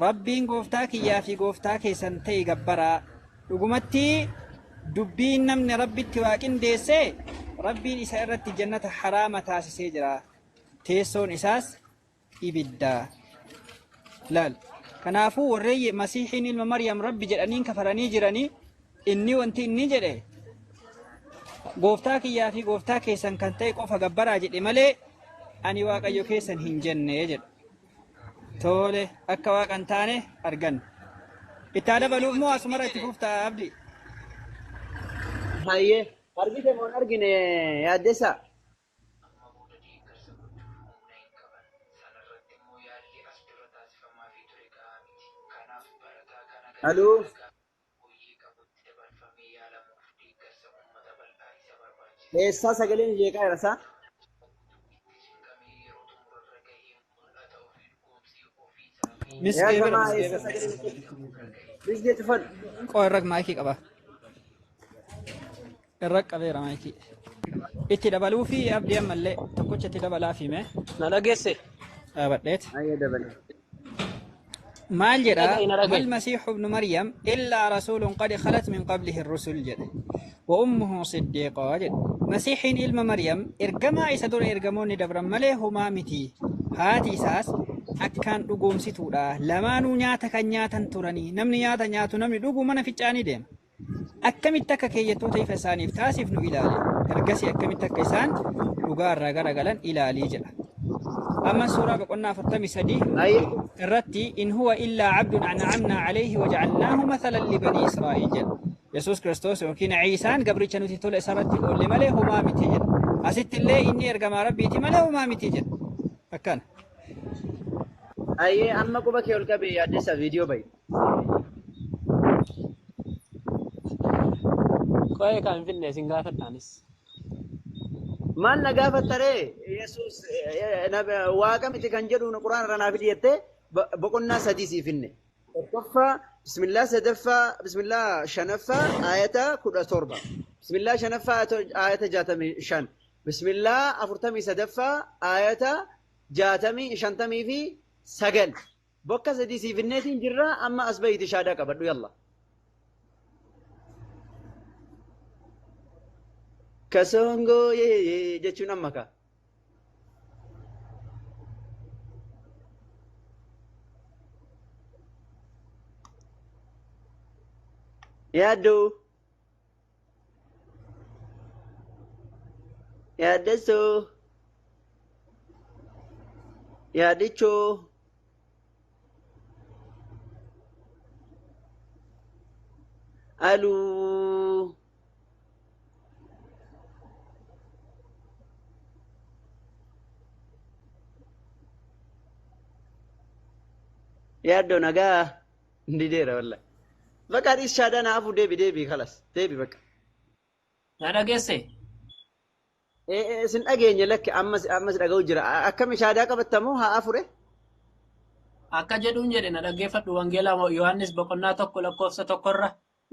Rabbiin gooftaa kiyyaa fi gooftaa keessan ta'e gabbaraa. Dhugumatti dubbiin namni Rabbitti waa qindeesse Rabbiin isa irratti jannata haraama taasisee jira. Teessoon isaas ibidda. Laal. Kanaafuu warreen Masiihiin ilma Maryam Rabbi jedhaniin kafaranii jiranii inni wanti inni jedhe gooftaa kiyyaa fi gooftaa keessan kan ta'e qofa gabbaraa jedhe malee ani waaqayyo keessan hin jenne jedhe. Tole akka waaqa hin taane arganne. Itti haa dabaluuf moo asumarra itti fuftaa abdi? Hayyee argite moo hin argine yaaddessaa? Aluu. Eessaa sagaleen jeeqaa jira saa? Yaa Misgee bira jamaa misgee eessaa bira. sagaleen misgee cufadhu. Qoo irra maayikii qaba. Irra qabeera maayikii. Itti dabaluu fi abdii ammallee tokkocha itti dabalaa fi mee Na dhageesse. dhaabadheet. Hayyee dabale. Maal jedha Dhaga'i na ما dhaga'i. المسيح ابن مريم إلا رسول قد خلت من قبله الرسل jedhe وأمه صديقة jedhe masiihiin ilma Maryam ergamaa isa dura ergamoonni dabran malee homaa miti haati isaas akkaan dhugoomsituudha lamaanuu nyaata kan nyaatan turanii namni nyaata nyaatu namni dhugu mana fincaanii deema akkamitti akka keeyyattoota ifa isaaniif taasifnu ilaali ergasii akkamitti akka isaan dhugaa irraa garagalan ilaalii jedha amma suuraa boqonnaa 43 Hayyee. irratti in huwa illaa cabdun ancamnaa calayhi wajacalnaahu mathalan libanii israa'iil jedha. Yesuus Kiristoos yookiin Iisaan gabricha nuti tola isarratti oolle malee homaa miti jedha. Asitti illee inni ergamaa Rabbiiti malee homaa miti jedha. Akkana. Ayyee amma quba kee ol qabee yaaddessa viidiyoo bahi. Qo'ee kan hin finne isin gaafadhaanis. Maal na gaafattaree Yesuus waaqa miti kan jedhu quraana irraa naaf jettee boqonnaa sadii siif hinne. Tokkoffaa bismillaa sadaffaa bismillaa shanaffaa ayata 17. Bismillaa shanaffaa ayata 65. Bismillaa 43ffaa ayata 59. Bokka sadii siif hinneetiin jirra amma as bahiiti shaadaa qabadhu yalla. Kasongoo yee jechuun amma ka. Yaaddoo. Yaaddessoo. Yaaddichoo. Aluu. Yaaddoo nagaa dideera wallahi. Bakka dhiis shaadaa na hafu deebi deebi kalas deebi bakka. Na dhageesse? Isin dhageenye lakki ammas ammas dhaga'u jira. Akkami shaadaa qabattamoo haa afure? Akka jedhuun jedhe na dhaggeeffadhu Wangeela Yohaannis boqonnaa 1 lakkoofsa 1rra.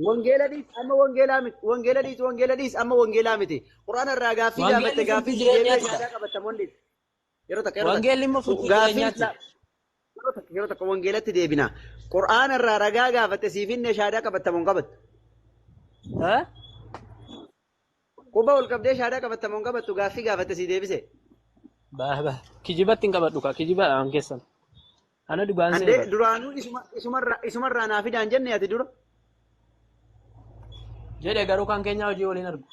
Wangeela dhiis amma wangeelaa miti. Wangeela dhiis wangeela dhiis amma wangeelaa miti. Quraana irraa gaaffii Wangeelli gaafatte gaaffii furtuu deebi'ee jireenyaati. shaadaa qabattamoo dhiis. Yeroo takka yeroo takka. Wangeelli immoo furtuu Gaaffii jireenyaati. Yeroo takka yeroo takka wangeelatti deebina. Quraana irraa ragaa gaafatte siif hinne shaadaa qabattamoo hin qabattu. Ha? Quba ol qabdee shaadaa qabattamoo hin qabattu gaaffii gaafatte sii deebise. Bah bah. Kijibatti hin qabadhu kaa kijiba aan keessan. Ana dhugaan Andee seera. duraanuu isumarraa naa fidaan jenne ati dura. Jedhe garuu kan keenya hojii waliin argu.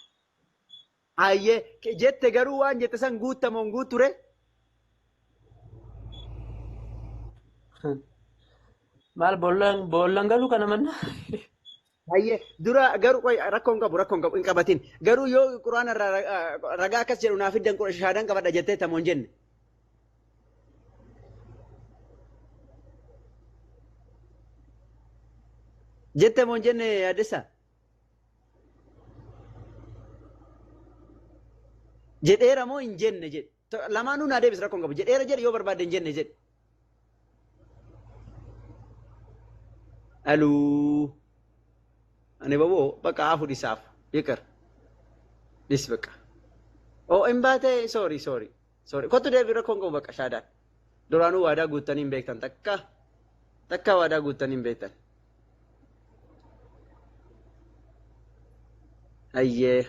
Ayyee jette garuu waan jette san guuttamoo hin guutture. Maal boollan galuu kana manna? Ayyee dura garuu qoy rakkoo hin qabu rakkoo hin qabu hin qabatin garuu yoo quraana irraa ragaa akkas jedhu naa fiddan shaadaan qabadha jettee tamoo hin jenne. Jette moo hin jenne yaaddessa? Jedheera moo hin jenne jedhe. Lamaanuu naa deebis rakkoo hin qabu. Jedheera jedhe yoo barbaadde hin jenne jedhe. Aluu. Ani baboo bakka hafu dhisaaf. Yiqir. Dhis bakka. Oo hin baate sorry sorry. Sorry. Kottu deebii rakkoo hin qabu bakka shaadaan. Duraanuu waadaa guuttanii hin beektan takka. Takka waadaa guuttanii hin beektan. Ayyee.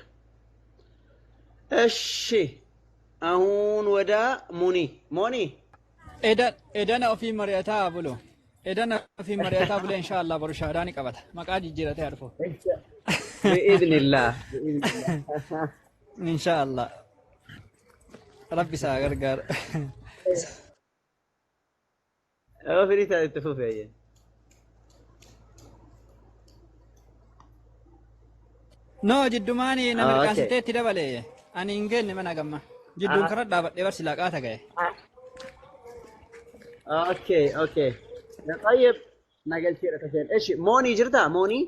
እሺ አሁን ወደ ሙኒ ሞኒ Edana ofii mari'ataa bulu. Edana ofii mari'ataa bulee inshaallah boru shaadaa ni qabata. Maqaa jijjiiratee haa dhufu. بإذن الله بإذن الله. Inshaallah. Rabbi isaa gargaara. Firii taate itti fufe ayyee. No jiddumaani na mirqaansitee itti dabale. Ani hin geenne mana gamma. Jidduun karaa dhaabadhee barsi laqaa taga'e. Okay okay طيب nagalcheedha tasheen. እሺ moonii jirtaa moonii?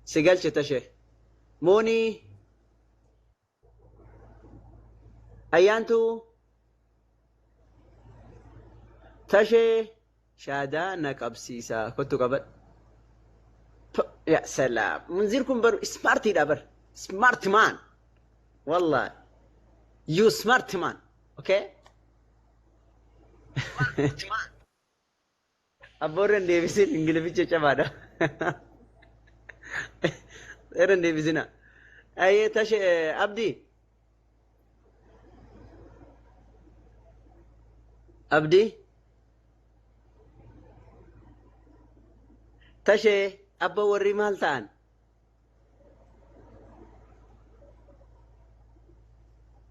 Si galche tashee. Moonii ayyaantuu tashee shaadaa na qabsiisa kottu qabadhu. Ya salaam. Munzir kun baru smartiidha bar. Smart man. Wallahi. You smart man. Okay? Abboorra hin deebisin Ingilificha cabaadha. Irra hin deebisina. Ayyee tashee Abdii. Abdii. Tashee abba warri maal ta'an?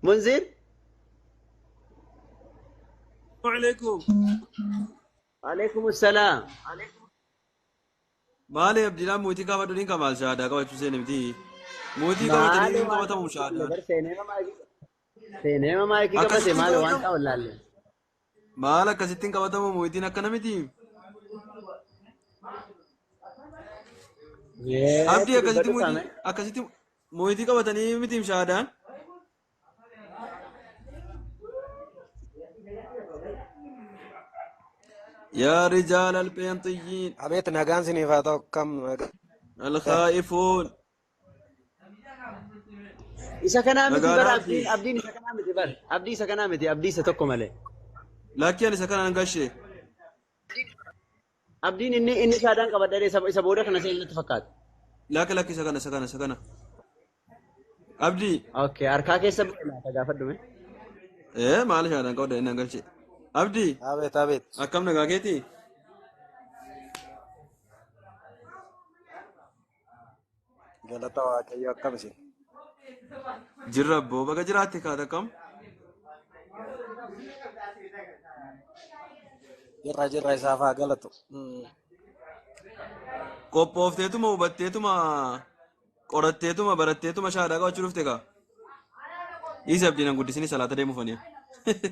Munzir? عليكم. Alaikum salaam. Maali Abdiidhaan muutii kaafadhu niin kamaal shahaadaa qabachuu seene miti. Muutii qabatanii Maali hin waan qabatamu shahaadaan. bar seenee maayikii qabate Akkasitti maali waan qabatamu? ta'u laalle. Maal akkasitti hin qabatamu muutiin akkana miti. Abdii Meetti akkasitti dubbadhu muutii kaame. akkasitti muutii qabatanii mitiim shahaadaan. Yaa rijaal alpheenxiyyiin Abeet nagaan siniif haa ta'u akkam nagaa. alkhaa'ifuun Isa kanaa miti bar nagaadhaa abdiin fi abdiin isa kanaa miti bar abdii isa kanaa miti abdii isa tokko malee. lakkii ani isa kanaan gashee. Abdiin inni inni shaadaan qabadhee isa booda kana seenatti natti fakkaata. Lakki lakki isa kana isa kana isa kana. Abdii Okay, harkaa keessa bu'e laata gaafadhume. ee maal shahaadaan qabadha inni galchee. Abdii Abeet abeet. akkam nagaa keetii? Galata Waaqayyo akkam isin. Jirra abboo baga jiraatte kaata akkam? Jirra jirra isaaf haa galatu. Qophoofteetuma hubatteetuma qoratteetuma baratteetuma shahaadaa qabachuu dhufte kaa? Dhiisi abdiin an guddisini salaata deemuufani.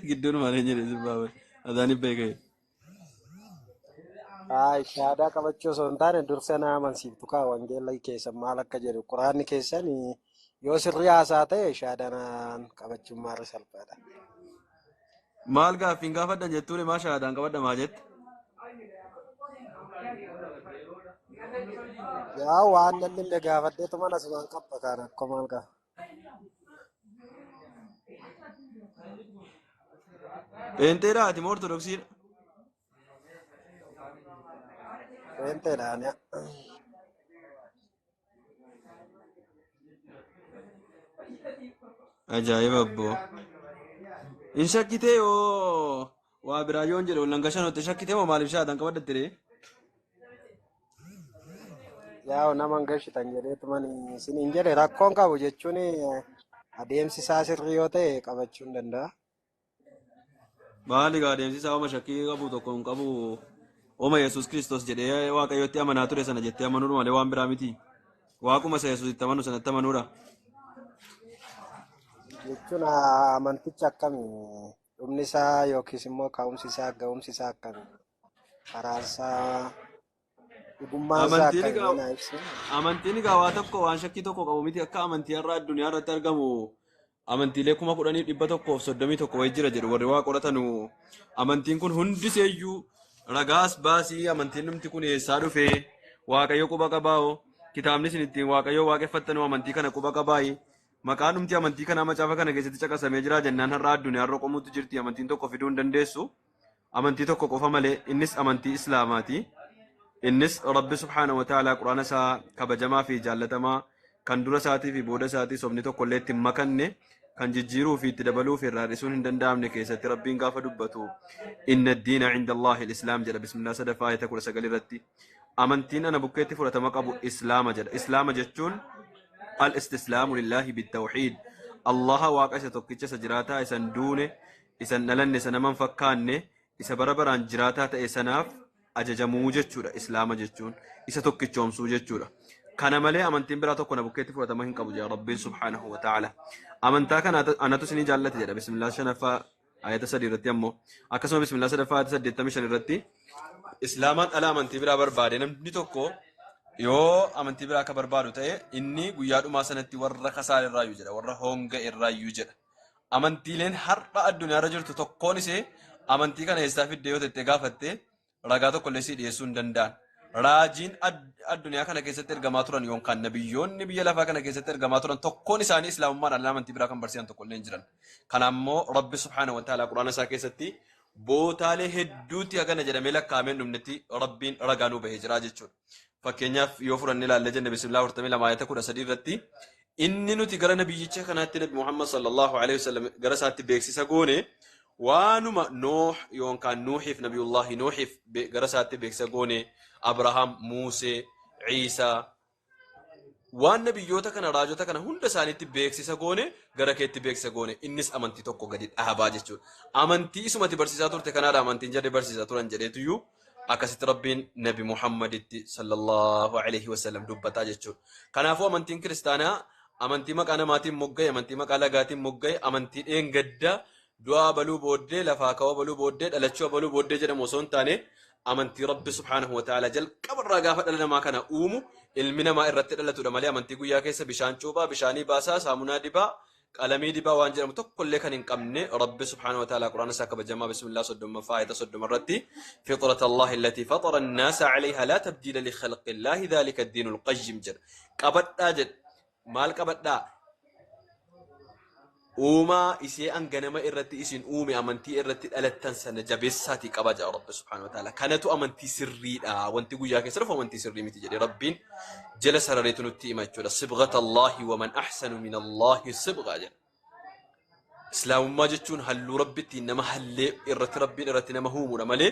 Gidduunumaan hin jedhe Zimbaabuwe. Adaaniif beekee. Haay shahaadaa qabachuu osoo hin taane dursa na amansiiftu kaa wangeela keessan maal akka jedhu quraanni keessan yoo sirrii haasaa ta'e shahaadaan qabachuun maarri salphaadha. Maal gaaffiin gaafadhan jettuun maa shahaadaan qabadha maa jette? Yaa waan namni illee gaafadheetu mana asumaan qabba kaan akkoo maal qaba. Pheenxeedha ati moo ortodoksiidha? Pheenxeedhaan yaa. Ajaa'iba abboo. Hin shakkitee yoo waa biraa yoon jedhe wallan gashanootti shakkitee moo maaliif shahaadaan qabadhatte ree? Yaa nama hin gashitan jedheetu mani isiniin jedhe rakkoon qabu jechuun adeemsi isaa sirrii yoo ta'e qabachuu hin danda'a. Maali gaa adeemsi isaa oma shakkii qabu tokko hin qabu. Oma Yesuus Kiristoos jedhee Waaqayyotti amanaa ture sana jettee amanuudha malee waan biraa miti. Waaquma isa Yesuusitti amanu sanatti amanuudha. Jechuun amantichi akkami dhumni isaa yookiis immoo ka'umsi isaa ga'umsi isaa akkami karaan isaa dhugummaan isaa Amantiin akkami egaa mee naa ibsi. amantiin egaa waa tokko waan shakkii tokko qabu miti akka amantii har'a addunyaa irratti argamu amantiilee 10,131 wayii jira jedhu warri waa qoratanu amantiin kun hundiseeyyuu ragaas baasii amantiin numti kun eessaa dhufe waaqayyo quba qabaa'o kitaabni isin ittiin waaqayyo waaqeffattanu amantii kana quba qabaayi maqaan numti amantii kanaa macaafa kana keessatti caqasamee jira jennaan har'a addunyaa irra qomuutu jirti amantiin tokko fiduu hin dandeessu amantii tokko qofa malee innis amantii islaamaati. Innis Rabbi subhaanahu wa ta'aalaa Qur'aana isaa kabajamaa fi jaallatamaa kan dura isaatii fi booda isaatii sobni tokko illee itti hin makanne kan jijjiiruu fi itti dabaluu fi irraa hir'isuun hin danda'amne keessatti Rabbiin gaafa dubbatu inna diina inda Allaahi islaam jedha bismillah sadaffaa ayata 19 irratti amantiin ana bukkeetti fudhatama qabu islaama jedha islaama jechuun al-istislaamu lillaahi bittawxiid Allaha waaqa isa tokkicha isa jiraataa isa hin duune isa hin dhalanne isa nama hin fakkaanne isa bara baraan jiraataa ta'e sanaaf ajajamuu jechuudha islaama jechuun isa tokkichoomsuu jechuudha kana malee amantiin biraa tokko na bukkeetti fudhatama hin qabu jedha rabbiin subhaanahu wa ta'ala amantaa kana anatu isinii jaallate jedha bismillah shanaffaa ayata 3 irratti ammoo akkasuma bismillah sadaffaa ayata 85 irratti islaamaan ala amantii biraa barbaade namni tokko yoo amantii biraa akka barbaadu ta'e inni guyyaa dhumaa sanatti warra kasaare irraayyuu jedha warra honga irraayyuu jedha amantiileen har'a addunyaa irra jirtu tokkoon isee amantii kana eessaa fidde yoo tettee gaafatte ragaa tokko illee sii dhiyeessuu hin danda'an. Raajiin addunyaa kana keessatti ergamaa turan yookaan nabiyyoonni biyya lafaa kana keessatti ergamaa turan tokkoon isaanii islaamummaan ala amantii biraa kan barsiisan tokko illee hin jiran. Kana ammoo Rabbi subhaanahu wa ta'ala quraana isaa keessatti bootaalee hedduutti hagana jedhamee lakkaa'amee hin dhumnetti Rabbiin ragaa nuu bahee jira jechuudha. Fakkeenyaaf yoo fudhannee ilaalle jenne bismillah 42 ayata 13 irratti inni nuti gara nabiyyicha kanaatti nabi Muhammad sallallahu alaihi wasallam gara isaatti beeksisa goone waanuma Nooh yookaan Nuuhiif nabiyullahi Nuuhiif gara isaatti beeksisa goone Abrahaam, Muusee, Ciisaa waan nabiyyoota kana raajota kana hunda isaaniitti beeksisa goone gara keetti beeksisa goone innis amantii tokko gadi dhaabaa jechuudha. Amantii isumati barsiisaa turte kanaadha amantiin jarri barsiisaa turan jedheetuyyuu Akkasitti Rabbiin Nabi Muhammaditti sallallahu alaihi wasallam dubbataa jechuudha. Kanaafuu amantiin kiristaanaa amantii maqaa namaatiin mogga'e, amantii maqaa lagaatiin mogga'e, amantii dheengaddaa du'aa abaluu booddee, lafaa ka'uu abaluu booddee, dhalachuu abaluu booddee jedhamu osoo hin taane amantii Rabbi subhaanahu wa ta'ala jalqabarraa gaafa dhala namaa kana uumu ilmi namaa irratti dhalatudha malee amantii guyyaa keessa bishaan cuuphaa, bishaanii baasaa, saamunaa dibaa, qalamii dibaa waan jedhamu tokkollee kan hin qabne Rabbi subhaanahu wa ta'ala Qur'aana isaa kabajamaa bismillah 30ffaa ayata 30 irratti fixrat Allahi allati fatara annaasa alayha laa tabdiila li khalqillaahi dhalika ad-diinul qayyim jedha. Qabadhaa jedha. Maal qabadhaa? Uumaa isee an ganama irratti isin uume amantii irratti dhalattan sana jabeessaatii qaba jedha Rabbi subhaanahu wa ta'ala. Kanatu amantii sirriidha. Wanti guyyaa keessa dhufu amantii sirrii miti jedhe Rabbiin jala sarareetu nutti hima jechuudha. Sibghata Allahi wa man ahsanu min Allahi sibgha jedha. Islaamummaa jechuun halluu Rabbi ittiin nama hallee irratti Rabbiin irratti nama uumuudha malee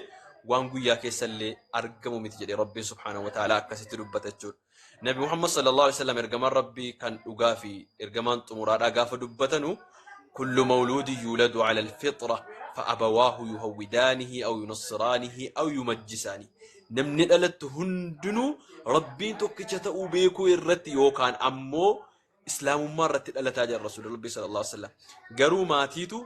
waan guyyaa keessallee argamu miti jedhe Rabbiin subhaanahu wa ta'ala akkasitti dubbata jechuudha. Nabi Muhammad sallallahu alaihi wasallam ergamaan Rabbii kan dhugaa fi ergamaan xumuraadhaa gaafa dubbatanu kullu mawluudi yuuladu ala alfitra fa abawaahu yuhawwidaanihi aw yunassiraanihi aw yumajjisaani. Namni dhalattu hundinuu Rabbiin tokkicha ta'uu beekuu irratti yookaan ammoo islaamummaa irratti dhalataa jira Rasuulli Rabbii sallallahu alaihi wasallam. Garuu maatiitu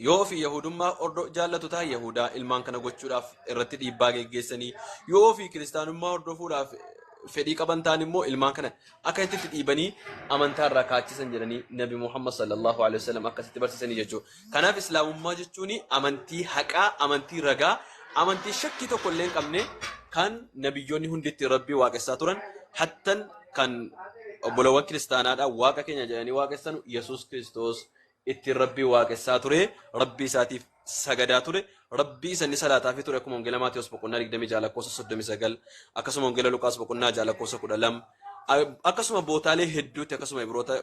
yoo ofii Yahudummaa jaallatu ta'a Yahudaa ilmaan kana gochuudhaaf irratti dhiibbaa geggeessanii, yoo ofii kiristaanummaa hordofuudhaaf fedhii qaban ta'an immoo ilmaan kana akka itti dhiibanii amantaa irraa kaachisan jedhanii Nabi Muhammad sallallahu alaihi wasallam akkasitti barsiisanii jechuudha. Kanaaf islaamummaa jechuun amantii haqaa, amantii ragaa, amantii shakkii tokko illee hin qabne kan nabiyyoonni hundi itti Rabbii waaqessaa turan hattan kan obbolawwan kiristaanaadhaa waaqa keenya jedhanii waaqessan Yesuus Kiristoos ittiin Rabbii waaqessaa ture, Rabbii isaatiif sagadaa ture, Rabbii isa inni salaataafii ture akkuma Wangeela Maatewos boqonnaa 26 lakkoofsa 39, akkasuma Wangeela Luqaas boqonnaa 6 lakkoofsa 12, akkasuma bootaalee hedduutti akkasuma Ibroota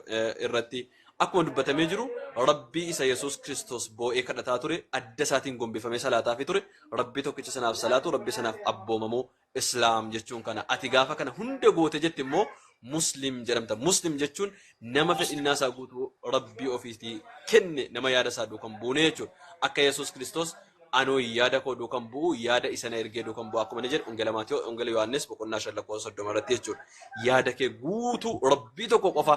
irratti akkuma dubbatamee jiru Rabbii isa Yesuus Kiristoos boo'ee kadhataa ture, adda isaatiin gombifamee salaataafii ture, Rabbii tokkicha sanaaf salaatu, Rabbii sanaaf abboomamuu Islaam jechuun kana. Ati gaafa kana hunda goote jette immoo Muslim jedhamta. Muslim jechuun nama fedhinnaa isaa guutuu Rabbii ofiitii kenne, nama yaada isaa duukan buune jechuudha. Akka Yesuus Kiristoos anoo yaada koo duukan bu'u yaada isa na ergee duukan bu'a akkuma inni jedhe Wangeela Maatewos Wangeela Yohaannis boqonnaa 5 lakkoofsa 30 irratti jechuudha. Yaada kee guutuu Rabbii tokko qofa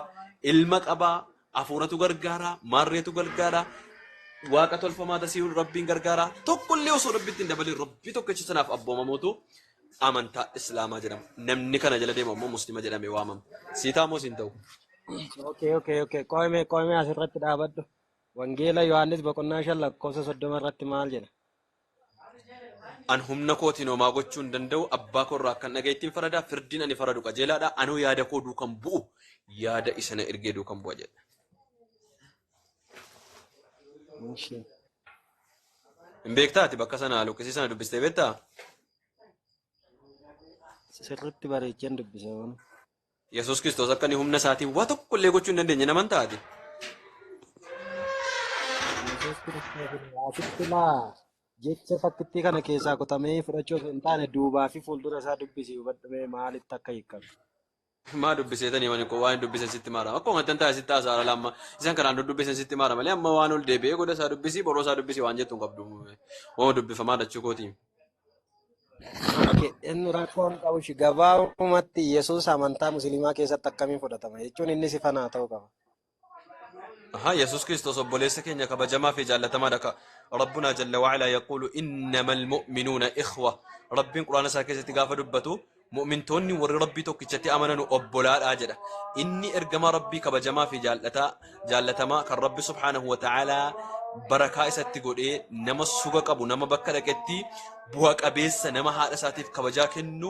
ilma qabaa, hafuuratu gargaara, maarreetu gargaara, waaqa tolfamaa tasiihuun Rabbiin gargaara. Tokkollee osoo Rabbitti hin dabalin Rabbii tokkicha sanaaf abboomamuutu amantaa Islaamaa jedhama. Namni kana jala deemu ammoo Muslima jedhamee waamama. Sii ta'a moo siin ta'u? Okay. Qo'ime qo'ime asirratti dhaabadhu. Wangeela Yohaannis boqonnaa 5 lakkoofsa 30 irratti maal jedha? An humna kootiin homaa gochuu hin danda'u, abbaa koo irraa akkan dhaga'ettiin farada, firdiin ani faradu qajeelaadha, anoo yaada koo duukan bu'u, yaada isa na ergee duukan bu'a jedha. Ishee. Hin beektaa ati bakka sana luqqisii sana dubbistee beektaa? Sirriitti bareecheen dubbise waan. Yesuus Kiristoos akka inni humna isaatiin waa tokko illee gochuu hin dandeenye naman taate. Yesuus Kiristoos asitti laa jecha fakkittii kana keessaa qotamee fudhachuu osoo hin taane duubaa fi fuuldura isaa dubbisi hubadhu maalitti akka hiikamu. Maa dubbiseetanii wani koo waan hin dubbisen sitti maara. Akkuma tan taa'e sitti haasa'aa laala amma isaan kanaan dubbisan sitti maara malee amma waan ol deebi'ee goda isaa dubbisii boroo isaa dubbisii waan jettu hin qabdu. Waan dubbifamaa dachuu kootii. Okay, inni rakkoon qabu shi gabaabumatti Yesuus amantaa musliimaa keessatti akkamiin fudhatama jechuun inni si fanaa ta'uu qaba. Aha, Yesuus Kiristoos obboleessa keenya kabajamaa fi jaallatamaadha ka Rabbunaa jalla wa'alaa yaquulu innamal mu'minuuna ikhwa. Rabbiin Quraana isaa keessatti gaafa dubbatu mu'mintoonni warri Rabbii tokkichatti amananu obbolaadha jedha. Inni ergamaa Rabbii kabajamaa fi jaallataa jaallatamaa kan Rabbi subhaanahu wa ta'aalaa barakaa isatti godhee nama suga qabu nama bakka dhaqetti bu'a qabeessa nama haadha isaatiif kabajaa kennu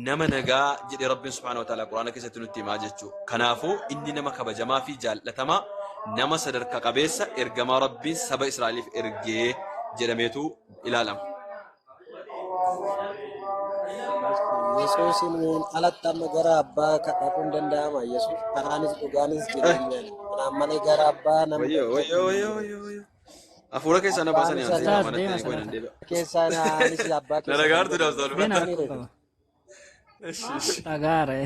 nama nagaa jedhee Rabbiin subhaanahu wa ta'aalaa Quraana keessatti nutti himaa jechuudha. Kanaafuu inni nama kabajamaa fi jaallatamaa nama sadarkaa qabeessa ergamaa Rabbiin saba Israa'eliif ergee jedhameetu ilaalama. Yesuusiin alatti amma gara abbaa kadhachuun danda'ama. Yesuus karaanis dhugaanis jireenyaan. Kanaan malee gara abbaa namni Wayyoo wayyoo wayyoo wayyoo wayyoo. Hafuura keessaa na baasanii Abbaan ansi Ustaaz manatti deema ani qoy nan salaata. deebi'a. keessaa anis abbaa Na keessa kan dhagaartu jedhu. daabsaa Deena dhufata. rakkoo qaba. Ishi ishi. Dhagaara.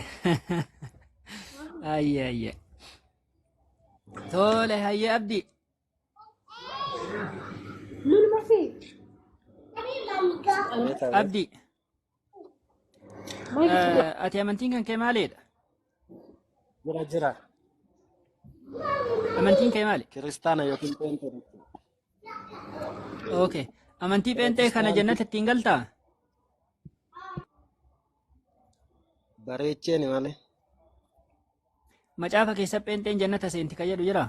Ayye ayye. Tole hayye abdi. Abeet abeet. Abdii, ati amantiin kan kee maalidha? Jira jira. Amantiin kee maali? Kiristaana yookiin pheenxee jechuudha. Okay. Amantii pheenxee kana Pirotestaantii jannata ittiin galtaa? bareecheeni malee. Macaafa keessa pheenxeen jannata seenti kan jedhu jira?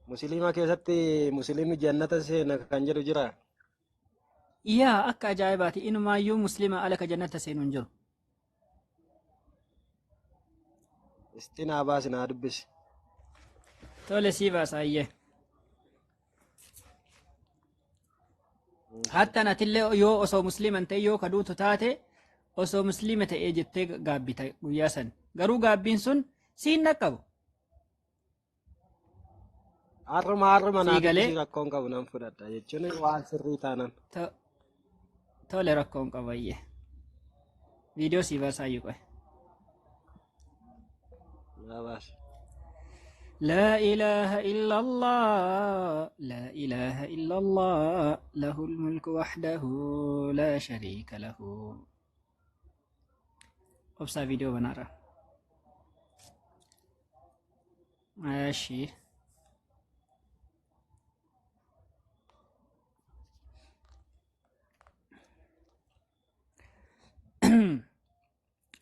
Musliima keessatti musliimni jannata seena kan jedhu jira. Yaa akka ajaa'ibaati inumaayyuu muslima ala ka jannata seenu hin jiru. Isti naa baasi naa dubbisi. Tole sii baasa ayyee. Hattan atillee yoo osoo muslima hin ta'in yoo kaduutu taate osoo muslima ta'ee jettee gaabbita guyyaa san. Garuu gaabbiin sun siin dhaqqabu. Har'uma har'uma naa Sii galee dubbisi rakkoon qabu nan fudhadha jechuun waan sirrii taanan. tole rakkoon qabu ayyee. Viidiyoo sii baasaa iyyuu qoe. Naa baasi. لا إله إلا الله لا إله إلا الله له الملك وحده لا شريك له. أبصر فيديو بنارة. ماشي.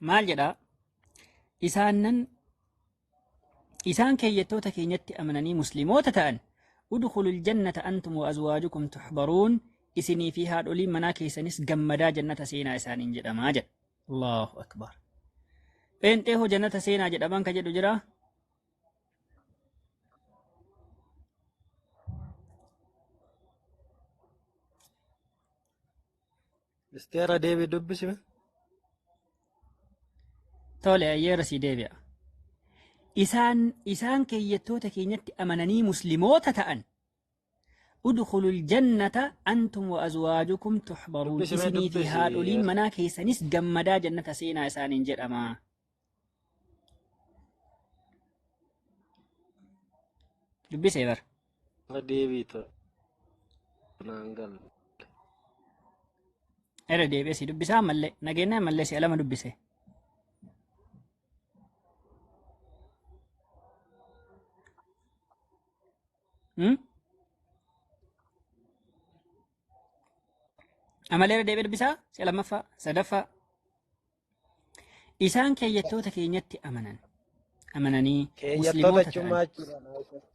Maal jedha? Isaanan isaan keeyyattoota keenyatti amananii musliimoota ta'an udkhulul jannata antum wa azwaajukum tuhbaruun isinii fi haadholiin manaa keessanis gammadaa jannata seenaa isaaniin jedhamaa jedha. Allahu akbar. Pheenxee hoo jannata seenaa jedhaman ka jedhu jira? Isteera deebii dubbisi. Tole ayyeera sii deebi'a. Isaan keeyyattoota keenyatti amananii musliimoota ta'an udkhulul jannata antum wa azwaajukum tuhbaruun Dubbisi mee isinii fi dubbisi. haadholiin manaa keessanis gammadaa jannata seenaa isaaniin jedhama. Dubbisee bara. Deebii ta'u naan galu. Irra deebi'ee si dubbisaa ammallee nageenya ammallee si'a lama dubbise. Hmm? Ammallee irra deebi'ee dubbisaa si'a lammaffaa sadaffaa. Isaan keeyyattoota keenyatti amananii Keeyyattoota musliimoota jechuun ta'an maal jechuudha?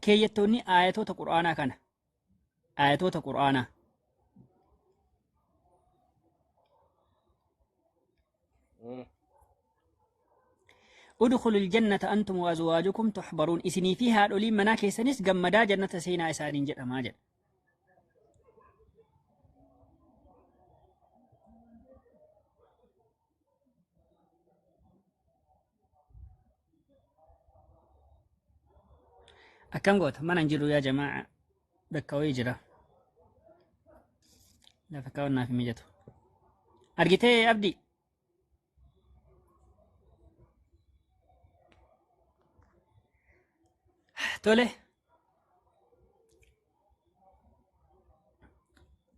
keeyyattoonni aayatoota qur'aanaa kana aayatoota qur'aanaa udkhulul jannata antum wa azwaajukum tuhbaruun isinii fi haadholiin manaa keessanis gammadaa jannata seenaa isaaniin jedhamaa jedha. Akkam goota mana hin jiru yaa jamaa bakka wayii jira lafa kaawwannaaf hin mijatu. Argitee Abdii? Tole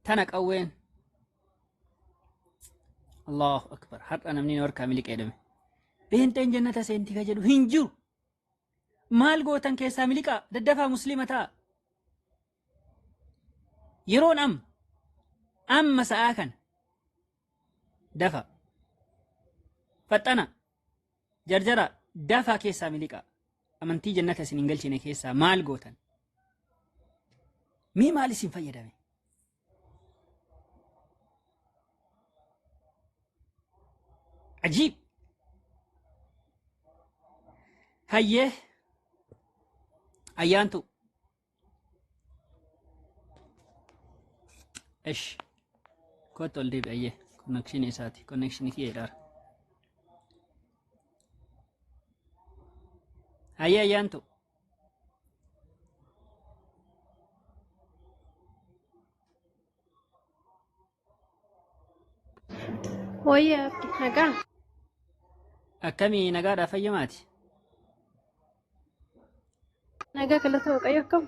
tana qawween Allahu akbar har'a namni nu harkaa miliqee dhume. Pheenxeen jannata seenti ka jedhu hin jiru. Maal gootan keessaa miliqaa daddafaa muslima ta'a. Yeroon amma amma sa'aa kana dafa faxxana jarjara dafaa keessaa miliqaa amantii jannata isin hin galchine keessaa maal gootan? Mee maal isin fayyadame? Ajiib! Hayyee ayyaantu. Ish kottu ol deebi ayyee konnekshinii isaati konnekshinii kiyya jedhaara. Hayyee ayyaantu. Wayyaa Abdi nagaa. Akkamii nagaadhaa fayyamaati? Nagaa galata Waaqayyo akkam?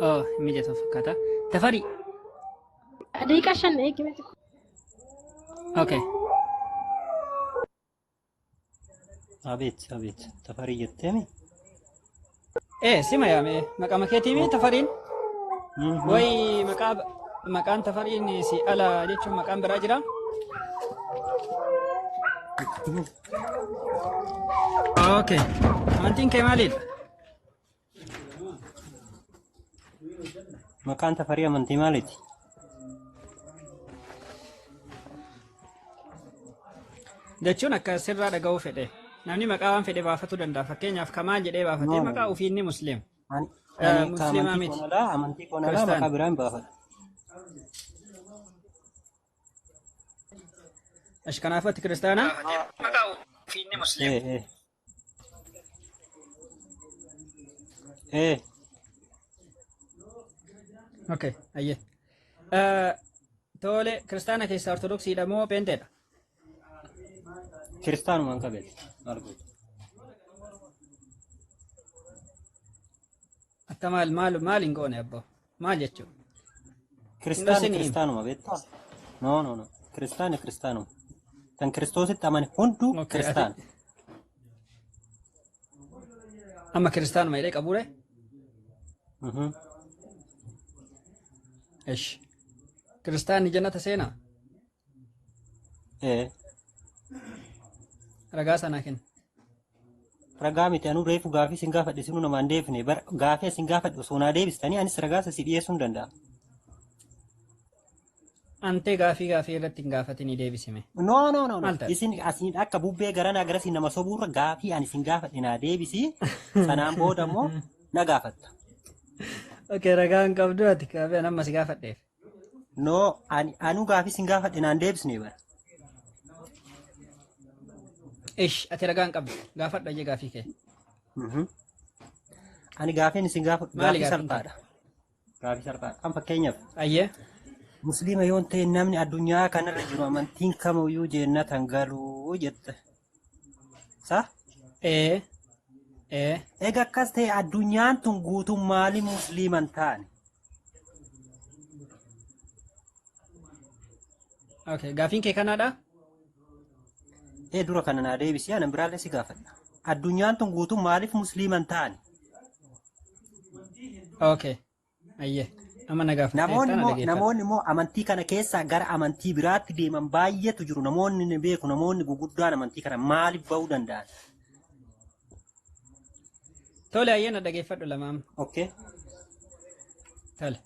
Oh, hin mijatu fakkaata. Tafarii. Daqiiqaa 5 eegime xiqqoo. Okay. Abeet abeet Tafarii jetteemi. Ee sima yaame maqaa keetiimi Tafariin. Wayi maqaa maqaan Tafariin si ala jechuun maqaan biraa jira. Okay. Amantiin kee maalidha? Maqaan Tafarii amantii maaliiti? Jechuun akka sirraa dhaga'uu fedhe. Namni maqaa waan fedhe baafatuu danda'a. Fakkeenyaaf Kamaal jedhee baafatee No, no, maqaa no. ofiin ni musliima. Ani ani ka Musliimaa amantii miti. koon alaa amantii koon alaa maqaa Kiristaana. biraa hin baafadhu. Ash kanaafuu ati kiristaana? Ee ee. Ee Okay, ayyee. Tole, kiristaana keessaa ortodoksiidha moo peenteedha? Kiristaanumaan qabeeti. Maal goota? Akka maal maal maal hin goone abboo? Maal jechuudha? Hin Kiristaanni dhoksini himi. kiristaanuma beektaa? No no no. Kiristaanni kiristaanuma. Kan Kiristoositti amane hunduu Okay, ati kiristaana. amma kiristaanuma jedhee qabuure? Mhm. Ish. Kiristaanni jannata seenaa? Ee Ragaa sanaa kenna. Ragaa miti anuu reefu gaafii isin gaafadhe isinuu namaan deebifne bara gaafii isin gaafadhe osoo naa deebistanii anis ragaa isa si dhiyeessuu hin danda'a. Antee gaafii gaafii irratti hin gaafatinii deebisime. No no no no Maal ta'e? Isin asiin akka bubbee garanaa garasii nama sobuurra gaafii ani isin gaafadhe naa deebisi sanaan booda immoo na gaafatta. Okay, ragaa hin qabdu ati gaafii an amma si gaafadheef. No ani anuu gaafii isin gaafadhe naan deebisne bara. Ish, ati ragaa hin qabdu. Gaafadhu ayyee gaafii kee. Mhm. Ani gaafiin isin gaafadhu Maali gaafii gaafiin kee? salphaadha. Gaafii salphaadha. Kan fakkeenyaaf Ayyee. Musliima yoon ta'e namni addunyaa kanarra jiru amantiin kamiyyuu jennatan galuu jette. Sa? Ee. Ee. Egaa akkas ta'e addunyaan tun guutuun maali musliima hin taane? Okay, gaafiin kee kanaadha? Ee dura kana naa deebisi anan biraallee si gaafadha. Addunyaan tun guutuun maaliif musliima hin taane? Okay. Ayyee. Amma na gaafatteetta Namoonni na immoo dhageeffadhu. namoonni immoo amantii kana keessaa gara amantii biraatti deeman baay'eetu jiru. Namoonni ni beeku namoonni guguddaan amantii kana maaliif ba'uu danda'an? Tole ayyee na dhageeffadhu lamaam. Okay. Tole.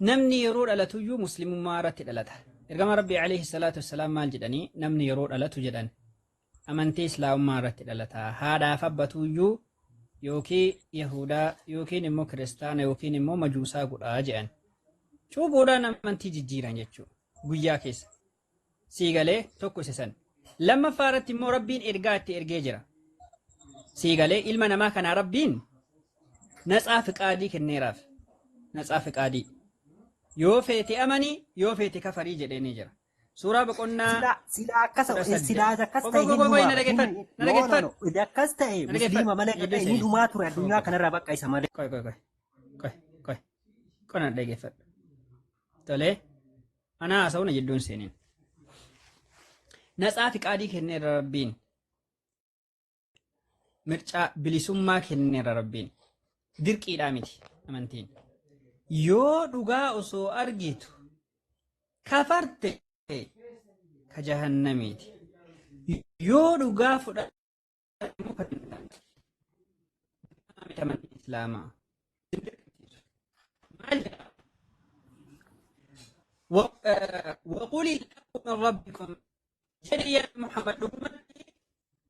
Namni yeroo dhalatuyyuu muslimummaa irratti dhalata. Ergama Rabbii alayhi salaatu wassalaam maal jedhanii namni yeroo dhalatu jedhan amantii islaamummaa irratti dhalata. Haadhaaf abbatuyyuu yookiin Yahudaa yookiin immoo Kiristaana yookiin immoo Majuusaa godhaa jedhan. Cuuphuudhaan amantii jijjiiran jechuudha. Guyyaa keessa. Siigalee tokko isa san. Lammaffaa irratti immoo Rabbiin ergaa itti ergee jira. Siigalee ilma namaa kanaa Rabbiin natsaa fiqaadii kenneeraaf. Natsaa fiqaadii. Yoo feete amanii yoo feete kafarii jedheenii jira. Suuraa boqonnaa Silaa silaa akkas 18. silaa akkas Qoy ta'e qoy hin qoy qoy dhumaa na dhageeffadhu. hin Na no no dhageeffadhu. no akkas ta'e Na dhageeffadhu. musliima malee akka Gidduu ta'e ni seenii. dhumaa ture Qoy addunyaa qoy kanarraa bakka isa malee. qoy qoy qoy qoy qoy qoy na dhageeffadhu. Tolee anaa haasa'u na jidduun seeniin. Natsaa fiqaadii kenneera Rabbiin. Mircaa bilisummaa kenneera Rabbiin. Dirqiidhaa miti amantiin. Yoo dhugaa osoo argitu kafarte ka jahannamiiti. Yoo dhugaa fudhatte immoo ka jannataati. Miti amantiin Islaamaa. Maal jedha? وقل الحق من ربكم jedhi yaa Muhammad dhugumatti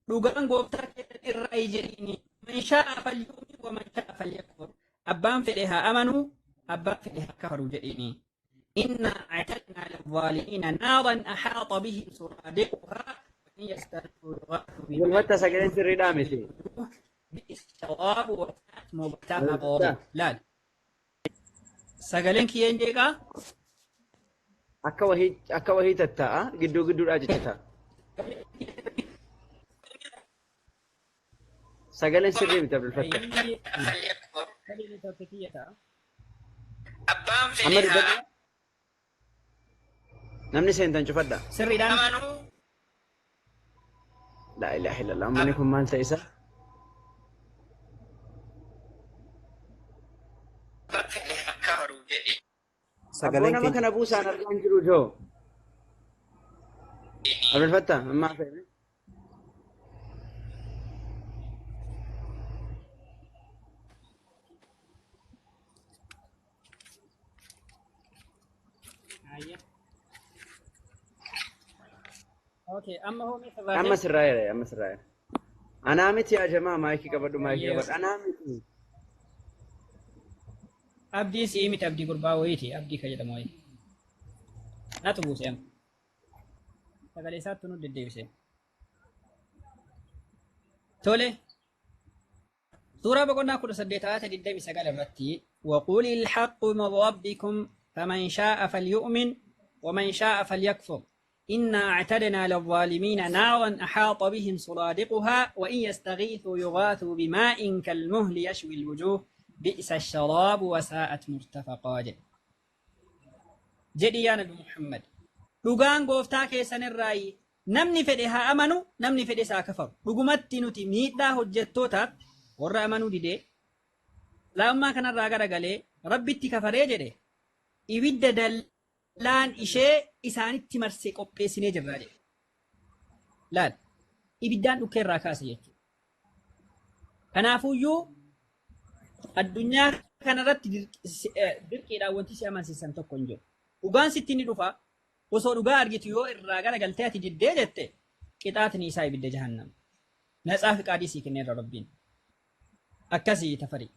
dhugaan gooftaa keessan irraa jedhiini من شاء فليؤمن ومن شاء فليكفر abbaan fedhe haa amanuu abbaan fedhe haa kafaru jedhiini إنا أعتدنا للظالمين نارا أحاط بهم سرادقها وإن يستغيثوا يغاثوا بماء Gulmatta sagaleen sirriidhaa miti. بئس الشراب وساءت مرتفقا Gulmatta laal sagaleen kiyyeen jeeqaa akka wahii tattaa'a gidduu gidduudhaa jecha ta'a. Sagaleen sirrii miti Abdul Fattah. Ayyee. Sagalee tokko kiyya ta'a. Amma dubbadhu. Namni seentan cufadha. Sirriidhaan Laa ilaaha illallah. Manni kun maal ta'e isa? Abboo Sagaleen nama keenya kana buusaan argaa hin jiru joo. Abdul Fattah ammaa fe'e. Ayyee. Okay, amma hoo meeshaa Amma baatee? sirraa jira amma sirraa jira. Anaa miti yaa jamaa maayikii qabadhu maayikii Ayyee. qabadhu. Anaa miti. Abdii si'ii miti abdii gurbaa wayiiti abdii ka jedhamu wayii. Natu buuse amma. Sagalee isaatti nu deddeebise. Tole. Suuraa boqonnaa 18 ayata 29 irratti وقل الحق من ربكم فمن شاء فليؤمن ومن شاء فليكفر إنا أعتدنا للظالمين نارا أحاط بهم سرادقها وإن يستغيثوا يغاثوا بماء كالمهل يشوي الوجوه بئس الشراب وساءت مرتفقا. Jedhi yaa Nabi Muhammad, dhugaan gooftaa keessan irraayi, namni fedhe haa amanu, namni fedhe haa kafaru. Dhugumatti nuti miidhaa hojjettootaaf warra amanuu didee laammaa kanarraa garagalee rabbitti kafaree jedhe ibidda dallaan ishee isaanitti marsee qopheessinee jirra jedhe. Laal, ibiddaan dhukkee irraa kaase jechuudha. Kanaafuyyuu addunyaa kanarratti dirqiidhaan wanti si amansiisan tokko hin jiru. Dhugaan sitti ni dhufa. Osoo dhugaa argitu yoo irraa garagaltee ati diddee jette qixaatni isaa ibidda jahannama. Natsaa fi qaadii sii kenneerra rabbiin. Akkasii tafarii.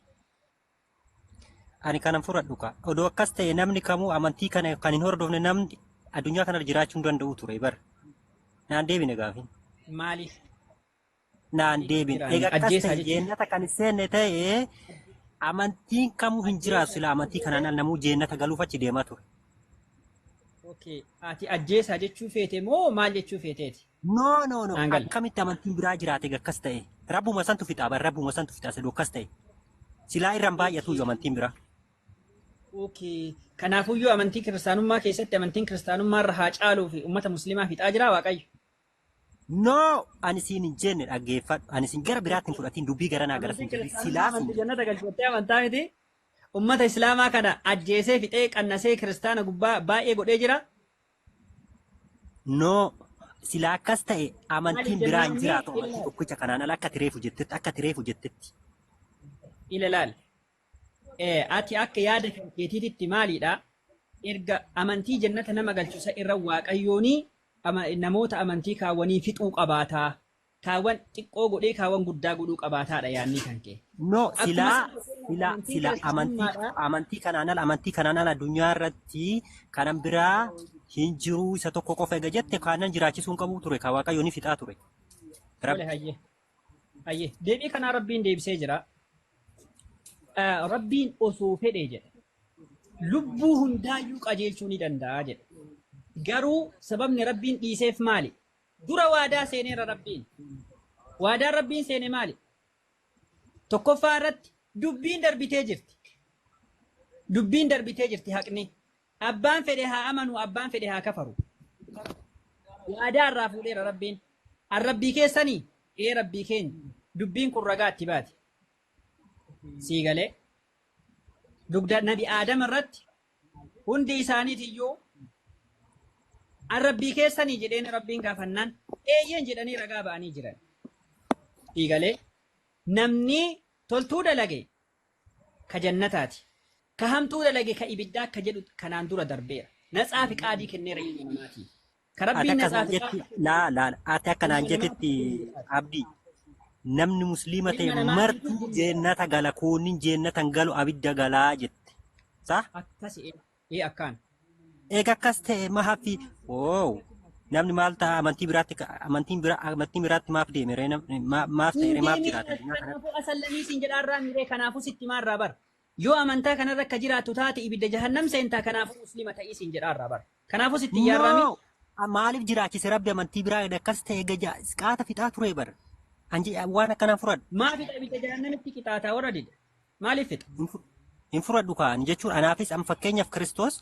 Ani kanan fudhadhu ka. Odoo akkas ta'e namni kamuu amantii kana kan hin hordofne namni addunyaa kanarra jiraachuu hin danda'u ture bar. Naan deebine gaafin. Maaliif Naan deebine. jiraanne Egaa akkas ajjeesaa ta'e jechuudha. jeennata kan hin seenne ta'e amantiin kamuu hin jiraatu sila amantii kanaan ala namuu jeennata galuuf achi deemaa ture. Okay. Ati ajjeesaa jechuu feete moo maal jechuu feeteeti? No no no Naan galle. akkamitti amantiin biraa jiraate egaa akkas ta'e? Rabbuma santu fixaa bar rabbuma santu fixaa sidoo akkas ta'e. Silaa irraan baay'atu iyyuu amantiin biraa. Okay. Kanaafuyyuu amantii kiristaanummaa keessatti amantiin kiristaanummaa irra haa caaluu fi uummata musliimaa fixaa jira Waaqayyo. No ani siin hin jenne dhaggeeffadhu. Ani siin gara biraatti hin fudhatiin dubbii garanaa gara Amantiin siin jirri. kiristaanummaa Silaa siin amantii jannata galchattee amantaa miti. Uummata islaamaa kana ajjeesee fixee qannasee kiristaana gubbaa baay'ee godhee jira. No silaa akkas ta'e amantiin Maaliif biraa hin jennaan jiraatu amantii ilaal tokkicha kanaan ala akka tireefu jettetti akka tireefu jettetti. Ila laal. Ati akka yaada kan keetiititti maalidha? Erga amantii jannata nama galchu isa irra waaqayyoonii namoota amantii kaawwanii fixuu qabaataa. Kaawwan xiqqoo godhee kaawwan guddaa godhuu qabaataadha yaadni kan kee. No Akkuma silaa sana silaa amantiin silaa amantii kiristaanummaadha. amantii kanaan ala amantii kanaan ala addunyaa irratti kanan biraa hin jiru isa tokko qofa ega jette kanan jiraachisuu hin qabu ture ka waaqayyo ni fixaa ture. Tole Rabbi. hayyee. Hayyee. Deebii kanaa rabbiin deebisee jira. Rabbiin osoo fedhe jedha. Lubbuu hundaayyuu qajeelchuu ni danda'a jedha. Garuu sababni rabbiin dhiiseef maali? Dura waadaa seeneera rabbiin. Waadaan rabbiin seene maali? Tokkoffaa irratti dubbiin darbitee jirti. Dubbiin darbitee jirti haqni. Abbaan fedhe haa amanu, abbaan fedhe haa kafaru. Waadaa irraa fuudheera rabbiin. An rabbii keessanii? Ee rabbii keenya. Dubbiin kun ragaa itti baate. Sii galee. Dugda nabi Aadam irratti hundi isaaniitiyyuu an rabbii keessanii jedheen rabbiin gaafannaan eeyyeen jedhanii ragaa ba'anii jiran. Sii galee. Namni toltuu dalage ka jannataati. Ka hamtuu dalage ka ibiddaa akka jedhu kanaan dura darbeera. Natsaa fi qaadii kenneera ilma namaatiif. Ka Ati rabbiin akka natsaa naan fi jetti qaadii laa laa ati akka naan ilma jettetti namaatiif abdii namni musliima ta'e ilma namaatiif martuu jeennata gala kuunnin jeennata hin galu abidda galaa jette. Sa? Akkasi ee akkaan. Eega akkas ta'e maafi wow namni maal ta'a amantii biraatti amantiin bira amantiin biraatti maaf deeme ree namni maaf ta'e Hin ree maaf deemin jiraata addunyaa kanarra. kanaafuu asallamii siin jedhaarraa miree kanaafuu sitti maarraa bara. Yoo amantaa kanarra akka jiraattu taate ibidda jahannam seentaa kanaafuu muslima ta'ii siin jedhaarraa bara. Kanaafuu sitti yaarraami. No maaliif jiraachise rabbi amantii biraa akkas ta'e gaja qaata fixaa ture bara. Anji waan akkanaa fudhadhu. Maa fixa ibidda jahannamitti qixaataa warra dide? Maaliif fixa? Hin fudhadhu kaan jechuun anaafis an fakkeenyaaf Kiristoos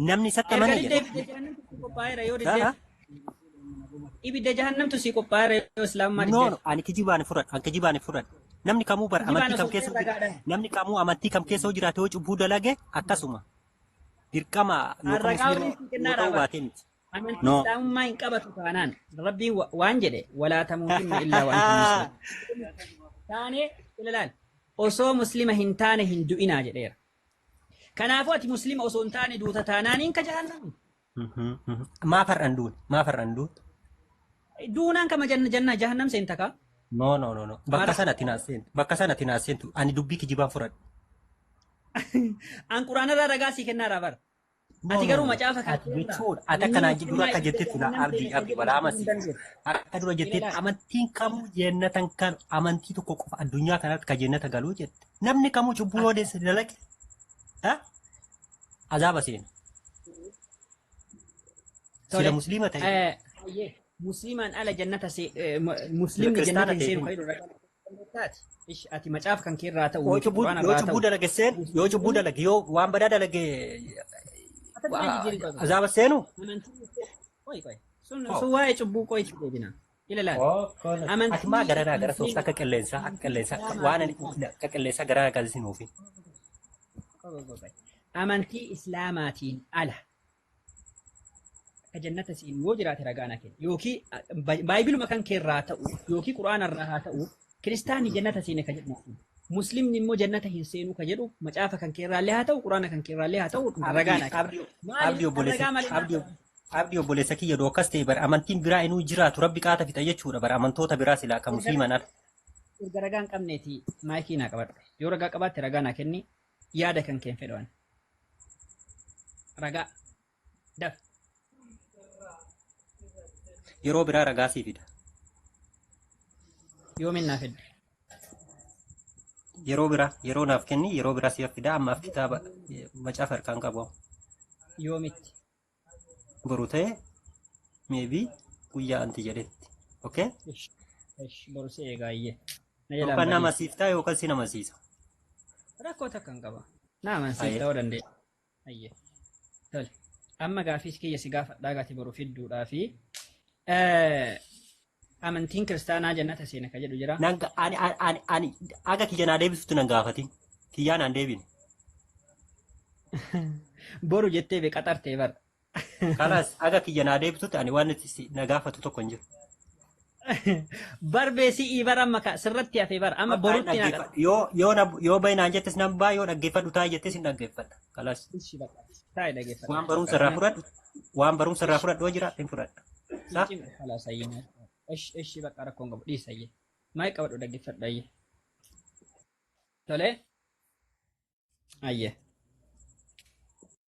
namni isatti Erga amane diddee jedha. ibidda jahannamtu si qophaa'eera yoo Ah, diddeef. ah. Ibidda jahannamtu si qophaa'eera yoo islaamummaa No, diddeef. no, ani kijibaan fudhadhu, ani kijibaan fudhadhu. Namni kamuu bara Kijibaan amantii kam osoo keessa ta'e ragaadhaan. namni kamuu amantii kam keessa yoo jiraate yoo cubbuu dalage akkasuma dirqama yookaan Ragaa musliima waliin si kennaa yoo ta'uu dhaabata. baatee miti. Amantii No. islaamummaa hin qabatu taanaan rabbiin waan jedhe walaa tamuutunna illaa wa antum muslimuun. Taanee ilaalaal osoo muslima hin taane hin du'inaa jedheera. Kanaafuu ati muslima osoo hin taane duuta taanaaniin ka jahannami. Maaf har'an duune? Maaf har'an duune? Duunaan kama janna janna jahannam seenta kaa? No, no, no, no. Bakka sanatti naas seentu. Bakka sanatti naas seentu. Ani dubbii kijibaan fudhadhu. An quraanarraa ragaa sii kennaadhaa bara. No, Ati no, garuu no. macaafa kan Ati jechuudha. Ati akkanaa dura akka jettetti la abdii abdii balaa amansiisa. Akka dura jettetti amantiin kamuu jennatan kan amantii tokko qofa addunyaa kanatti ka jennata galuu jette. Namni kamuu cubbuu yoo deesse dalage ha? Azaaba seena. Sila musliima ta'e. Musliimaan ala jannata muslimni Kiristaana jannata hin ta'e. seenu kan jedhu ragaa taati. Ish ati macaafa kan keerraa ta'u Yoo miti cubbuu quraana yoo irraa cubbuu ta'u. dalage seen yoo cubbuu dalage yoo waan badaa dalage Ati maal jijjiirin qabu? azaaba seenu. Amantii qoy qoy. Sun Oh. sun waa'ee cubbuu qoy itti deebina. Ilaalaal. Ati maa garanaa gara soofta akka qilleensaa akka qilleensaa waan ani akka qilleensaa garanaa galsinuufi. Amantii islaamaatiin ala akka jannata siin yoo jiraate ragaa na kenna yookiin baayibiluma kan keerraa ta'u yookiin quraana irraa haa ta'u kiristaanni jannata seene ka jedhu muslimni immoo jannata hin seenu ka jedhu macaafa kan keerraallee haa ta'u quraana kan keerraallee haa ta'u ragaa na kenna. Abdii Maaliif obboleessa ragaa malee abdii abdii obboleessa kiyya doo akkas ta'e bara amantiin biraa inuu jiraatu rabbi qaata fixa jechuudha bara amantoota biraa silaa akka musliiman ala. Erga ragaa hin qabneeti maayikii naa qabadhu. Yoo ragaa qabaatte ragaa naa kenni yaada kan keen fedhan. Ragaa daf Yeroo biraa ragaa sii fida. yoomin naa fidde. Yeroo biraa yeroo naaf kenni yeroo biraa siif fida ammaaf kitaaba macaafa harkaan qabu. Yoomitti. Boru ta'e maybe guyyaa anti jedhetti. Okay? Ish ish boru si eegaayyee. Na jalaan Yookaan nama badii. siiftaa yookaan si nama siisa. Rakkoo takka hin qaba. Na amansiif Ayyee. ta'uu dandeenya. Ayyee. Tole. Amma gaaffiis kiyya si gaafadhaa gaati boru fidduudhaa fi amantiin kiristaanaa jannata seena ka jedhu jira. Nan ani ani ani ani aga kiyya naa deebisutti nan gaafatin. Kiyyaa naan deebine. Boru jettee be qaxartee bara. Kalaas aga kiyya naa deebisutti ani waan itti na gaafatu tokko hin jiru. Barbee si'ii bara amma ka sirratti hafee bara amma Bakka hin borutti naa dhaggeeffadhu. Yoo yoo na yoo bahi naan jettes nan baa yoo dhaggeeffadhu taa'e jettes hin dhaggeeffadha. Kalaas Ishi bakka. Taa'e dhaggeeffadha. waan barumsa irraa fudhadhu waan barumsa irraa fudhadhu yoo jiraate hin fudhadha. Sa? Kalaas ayyee. Ishi ishi bakka rakkoon qabu dhiisa ayyee. Maayii qabadhu dhaggeeffadhu ayyee. Tole. Ayyee.